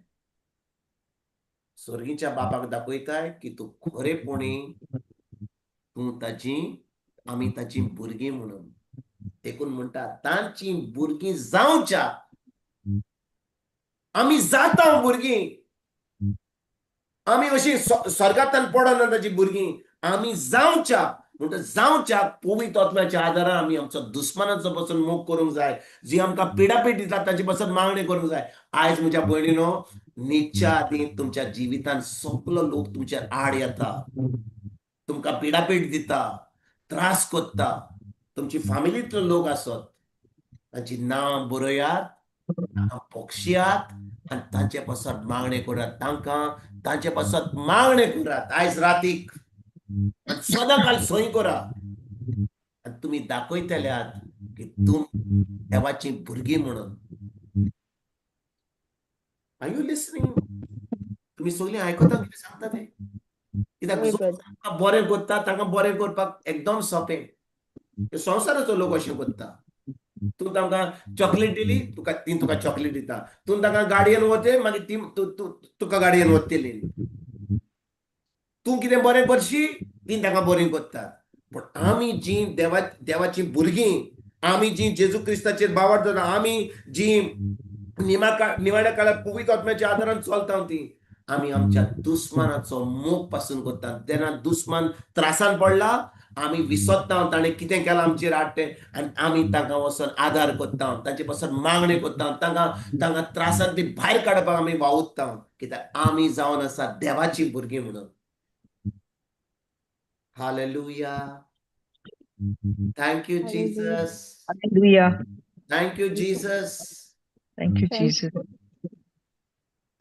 स्वर्गीच्या बापाक दाखयताय की तूं खरेपणी तूं ताची, आमी ताची भुरगीं म्हणून. देखून म्हणटा तांची भुरगीं जावच्या, आमी जाता भुरगीं, आमी अशी स्वर्गांतल्यान पडना ताची भुरगीं, आमी जावच्या. म्हणटा जावच्या पवित्र आत्म्याच्या आदारान आमी आमचो दुस्मानाचो पासून मोग करूंक जाय, जी आमकां पिडापीड दितात ताचे पासून मागणी करूंक जाय. आयज म्हज्या भयणीनो, न्हिदच्या आदीं तुमच्या जिवितान सगलो लोक तुमच्या आड येता, तुमकां पिडापीड दिता, त्रास कोत्ता. तुमची फामिलींतलो लोक आसत, तांची नांवां बरयात, तांकां पोक्षयात आनी तांचे पासत मागणें करात, तांकां तांचे पासत मागणें करात आयज रातीक आनी सदांकाल सोय करा. आनी तुमी दाखयतल्यात की तुमी देवाची भुरगीं म्हणून. Are you listening? तुमी सगळीं आयकता कितें सांगता तें? कित्याक हय जो ब्रदर. तांकां बरें करता तांकां बरें करपाक एकदम सोंपें. संवसाराचो लोक अशें करता. तूं तांकां चॉकलेट दिली, तुका ती तुका चॉकलेट दिता. तूं तांकां गाडयेन वते, मागीर ती तुका गाडयेन वतली. तूं कितें बरें करशी, ती तांकां बरें करतात. पूण आमी जी देवाची भुरगीं, आमी जी जेजू क्रिस्ताचेर बावड जाता, आमी जी निमाण्या काळार पवित्र आत्म्याच्या आदारान चलता, ती आमी आमच्या दुस्मानाचो मोग पासून करतात. तेन्ना दुस्मान त्रासान पडला, आमी विसरता ताणें कितें केलां आमचेर आड तें, आनी आमी तांकां वचोन आदार करता, तांचे पासून मागणें करता, तांकां तांकां त्रासान ती भायर काडपाक आमी वावुरता. कित्याक आमी जावन आसा देवाची भुरगीं म्हणून. Hallelujah. Thank you Jesus. Hallelujah. Thank you Jesus. Thank you Thank Jesus.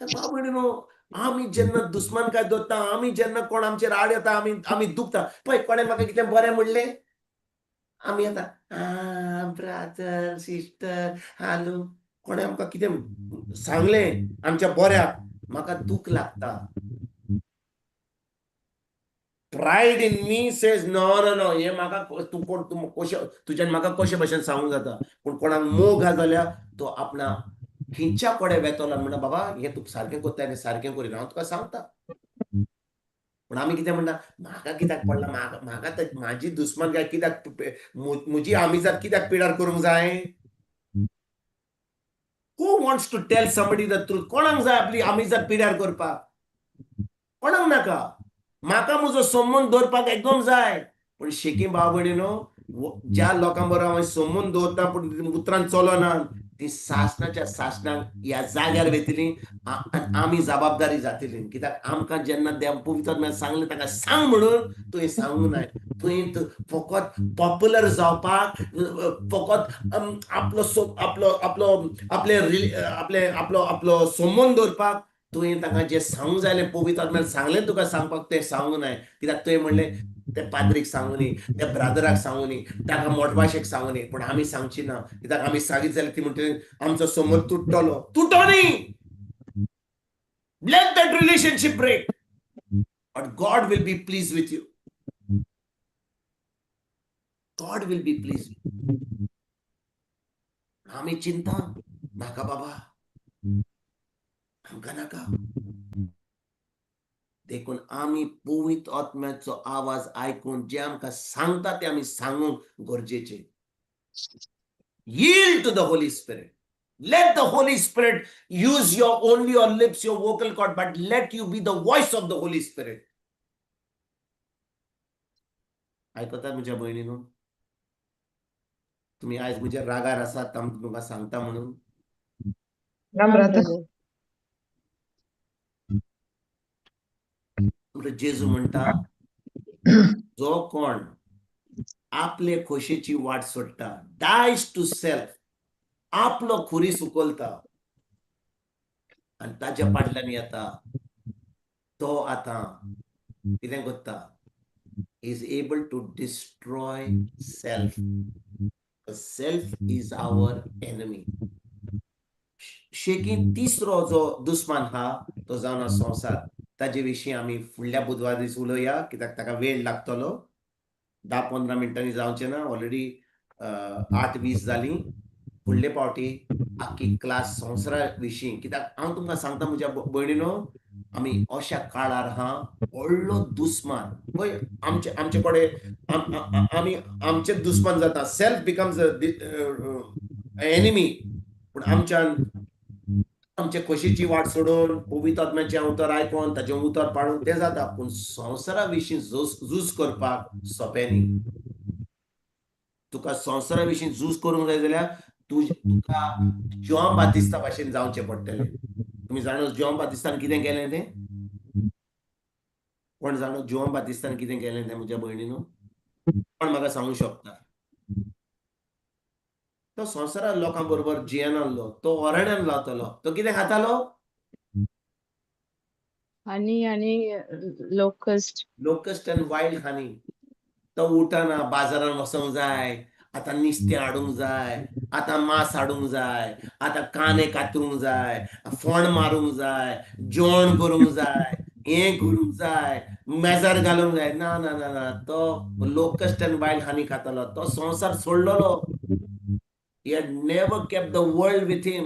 भाव भयणीनो, आमी जेन्ना दुस्मान काय दवरता, आमी जेन्ना कोण आमचेर आड येता, आमी आमी दुखता. पळय कोणें म्हाका कितें बरें म्हणलें, आमी येता, आ ब्रादर सिस्टर हालो. कोणें आमकां कितें सांगलें आमच्या बऱ्याक, म्हाका दूख लागता. Pride in me says no no no, हें म्हाका तूं कोण, तूं कशें, तुज्यान म्हाका कशें भशेन सांगूंक जाता. पूण कोणाक मोग आहा जाल्यार तो आपणा खंयच्या कडेन वेतलो आनी म्हणटा, बाबा हें तूं सारकें करता, हें सारकें करिना, हांव तुका सांगता. पूण आमी कितें म्हणटा, म्हाका कित्याक पडला, म्हाका म्हाका म्हाजी दुस्मान काय कित्याक, म्हजी आमिजाद कित्याक पिडार करूंक जाय? Who wants to tell somebody the truth? कोणाक जाय आपली आमिजाद पिड्यार करपाक? कोणाक नाका. म्हाका म्हजो संबंद दवरपाक एकदम जाय. पूण शेकी भाव भयणीनो, ज्या लोकां बरोबर हांव संबंद दवरता पूण उतरान चलना, ती सासणाच्या सासणाक ह्या जाग्यार वेतली आनी आमी जबाबदारी जातली. कित्याक आमकां जेन्ना देव पवित्र आत्म्यान सांगलें ताका सांग म्हणून, तुवें सांगूंक नाय. तुवें फकत पॉप्युलर जावपाक, फकत आपलो आपलो आपलो आपले आपले आपलो आपलो संबंद दवरपाक तुवें ताका जें सांगूंक जाय आसलें, पवित्र आत्म्यान सांगलें तुका सांगपाक, तें सांगूंक नाय. कित्याक तुवें म्हणलें त्या पाद्रीक सांगूनी, त्या ब्रादराक सांगूनी, ताका मोटवाशेक सांगूनी, पूण आमी सांगची ना. कित्याक आमी सांगीत जाल्यार ती म्हणटली आमचो समज तुट्टलो. तुटो न्ही. Let that relationship break, but God will be pleased with you. God will be pleased with you. आमी चिंता नाका बाबा, आमकां नाका. देखून आमी पवित्र आत्म्याचो आवाज आयकून जे आमकां सांगता ते आमी सांगूंक गरजेचें. Yield to the Holy Spirit. Let the Holy Spirit use your only your lips, your vocal cord, but let you be the voice of the Holy Spirit. आयकतात म्हज्या भयणीनो? तुमी आयज म्हज्या रागार आसात तुमकां सांगता म्हणून? ना ब्रदर. म्हणटा जेजू म्हणटा, जो कोण आपले खोशेची वाट सोडटा, डायज टू सेल्फ, आपलो खुरीस उखलता आनी ताज्या फाटल्यान येता, तो आतां कितें करता? Is able to destroy self. Self is our enemy. शेकी तिसरो जो दुस्मान हा तो जावन आसा संवसार. ताजे विशीं आमी फुडल्या बुधवार दीस उलोवया, कित्याक ताका वेळ लागतलो. 10-15 मिनटांनी जावचें ना. ऑलरेडी 8:20 जालीं. फुडले पावटी आख्खी क्लास संवसारा विशीं, कित्याक हांव तुमकां सांगता म्हज्या भयणीनो, आमी अशा काळार हा व्हडलो दुस्मान पळय आमचे आमचे कडेन, आमी आमचेच दुस्मान जाता. Self becomes enemy. पूण आमच्यान आमचे खोशीची वाट सोडून पवित्र आत्म्याचें उतर आयकोन ताचें उतर पाळून तें जाता. पूण संवसारा विशीं झूज करपाक सोंपें न्ही. तुका संवसारा विशीं झूज करूंक जाय जाल्यार तुका जुआंव बातिस्ता भाशेन जावचें पडटलें. तुमी जाणा जुआंव बातिस्तान कितें केलें तें? कोण जाणो जुआंव बातिस्तान कितें केलें तें म्हज्या भयणीनो? कोण म्हाका सांगूंक शकता? तो संवसारा लोकां बरोबर जियेनासलो, तो अरण्यान रावतालो. तो कितें खातालो? हनी आनी locust. Locust and wild honey. तो उठना बाजारान वचोंक जाय, आतां नुस्तें हाडूंक जाय, आतां मांस हाडूंक जाय, आतां कांदे कातरूंक जाय, फोण मारूंक जाय, जेवण करूंक जाय, हें करूंक जाय, मेजार घालूंक जाय. ना ना ना ना, तो लोकस्ट एंड वायल्ड हनी खातालो. तो संवसार सोडलेलो. He had never kept the world with him.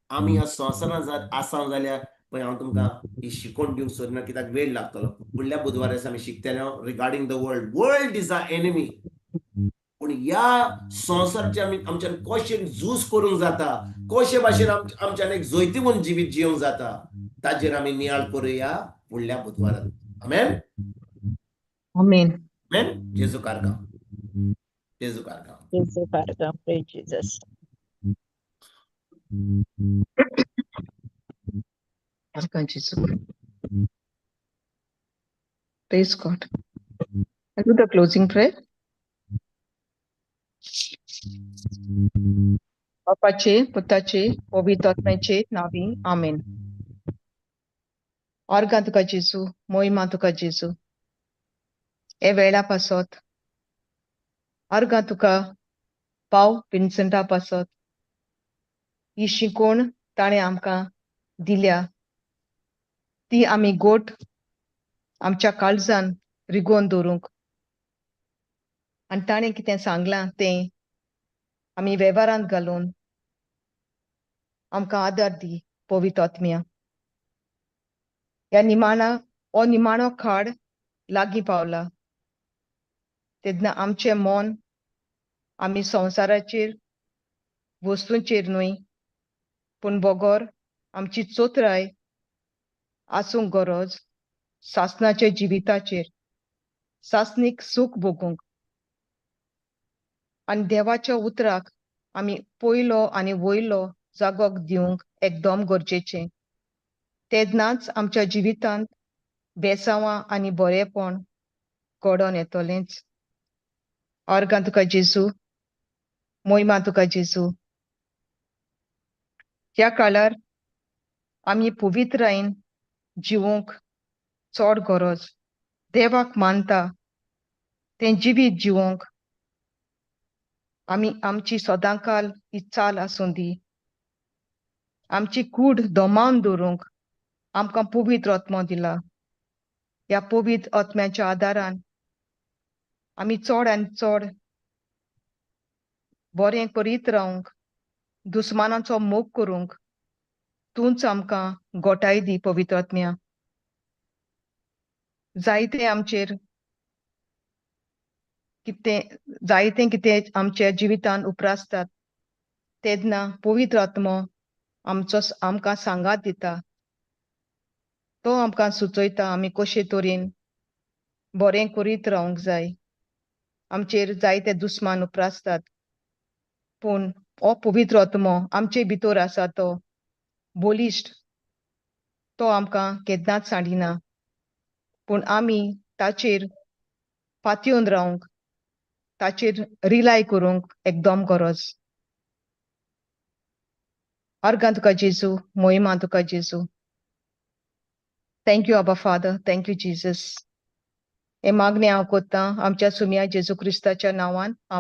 आमी ह्या संवसारांत आसा जाल्यार पळय हांव तुमकां ही शिकोवन दिवंक सोदना, कित्याक वेळ लागतलो. फुडल्या बुधवारा दिसा आमी शिकतले regarding the world. World is our enemy. पूण ह्या संवसाराचे आमी आमच्यान कशें झूज करूंक जाता, कशे भाशेन आमच्यान एक जैतिवंत जिवीत जियोंक जाता, ताजेर आमी नियाळ करुया फुडल्या बुधवारा. आमेन. आमेन. आमेन. जेजू कारगांव, जेजू कारगांव. जेजू कारगांव. Praise Jesus. Arkanjisu. Praise God. I'll do the closing prayer. बापाचे, पुताचे, पवित्र आत्म्याचे नावी, आमेन. आर्गां तुका जेजू, मोहिमा तुका जेजू. हे वेळा पासत आर्गां तुका पाव विन्संटा पासत ही शिकोवण ताणें आमकां दिल्या ती आमी गोट आमच्या काळजान रिगोवन दवरूंक आनी ताणें कितें सांगलां तें आमी वेव्हारांत घालून आमकां आदार दी पवित्र आत्म्या. ह्या निमाणा हो निमाणो खाड लागीं पावला तेन्ना आमचें मन आमी संवसाराचेर वस्तूंचेर न्हय पूण बगर आमची चोत्राय आसूंक गरज सासणाच्या जिविताचेर सासणीक सूख भोगूंक आनी देवाच्या उतराक आमी पयलो आनी वयलो जागोक दिवंक एकदम गरजेचें. तेन्नाच आमच्या जिवितांत बेसांवां आनी बरेंपण घडोवन येतलेंच. अर्गां तुका जेजू, मोहिमा तुका जेजू. ह्या काळार आमी पवित्रायेन जिवोंक चड गरज. देवाक मानता तें जिवीत जिवोंक आमी आमची सदांकाल ही चाल आसूं दी. आमची कूड दमावन दवरूंक आमकां पवित्र आत्मो दिला. ह्या पवित्र आत्म्याच्या आदारान आमी चड आनी चड बरें करीत रावंक, दुस्मानाचो मोग करूंक तूंच आमकां गोटाय दी पवित्र आत्म्या. जायते आमचेर कितें जायतें कितें आमच्या जिवितान उप्रासतात तेन्ना पवित्र आत्मो आमचो आमकां सांगात दिता. तो आमकां सुचयता आमी कशे तरेन बरें करीत रावंक जाय. आमचेर जायते दुस्मान उप्रासतात पूण हो पवित्र आत्मो आमचे भितर आसा तो बलिश्ट, तो आमकां केन्नाच सांडिना. पूण आमी ताचेर पातयेवन रावंक, ताचेर रिलाय करूंक एकदम गरज. अर्गां तुका जेजू, मोहिमा तुका जेजू. Thank you Abba Father, thank you Jesus. हे मागणें हांव कोत्तां आमच्या सुम्या जेजू क्रिस्ताच्या नांवान, आमेन.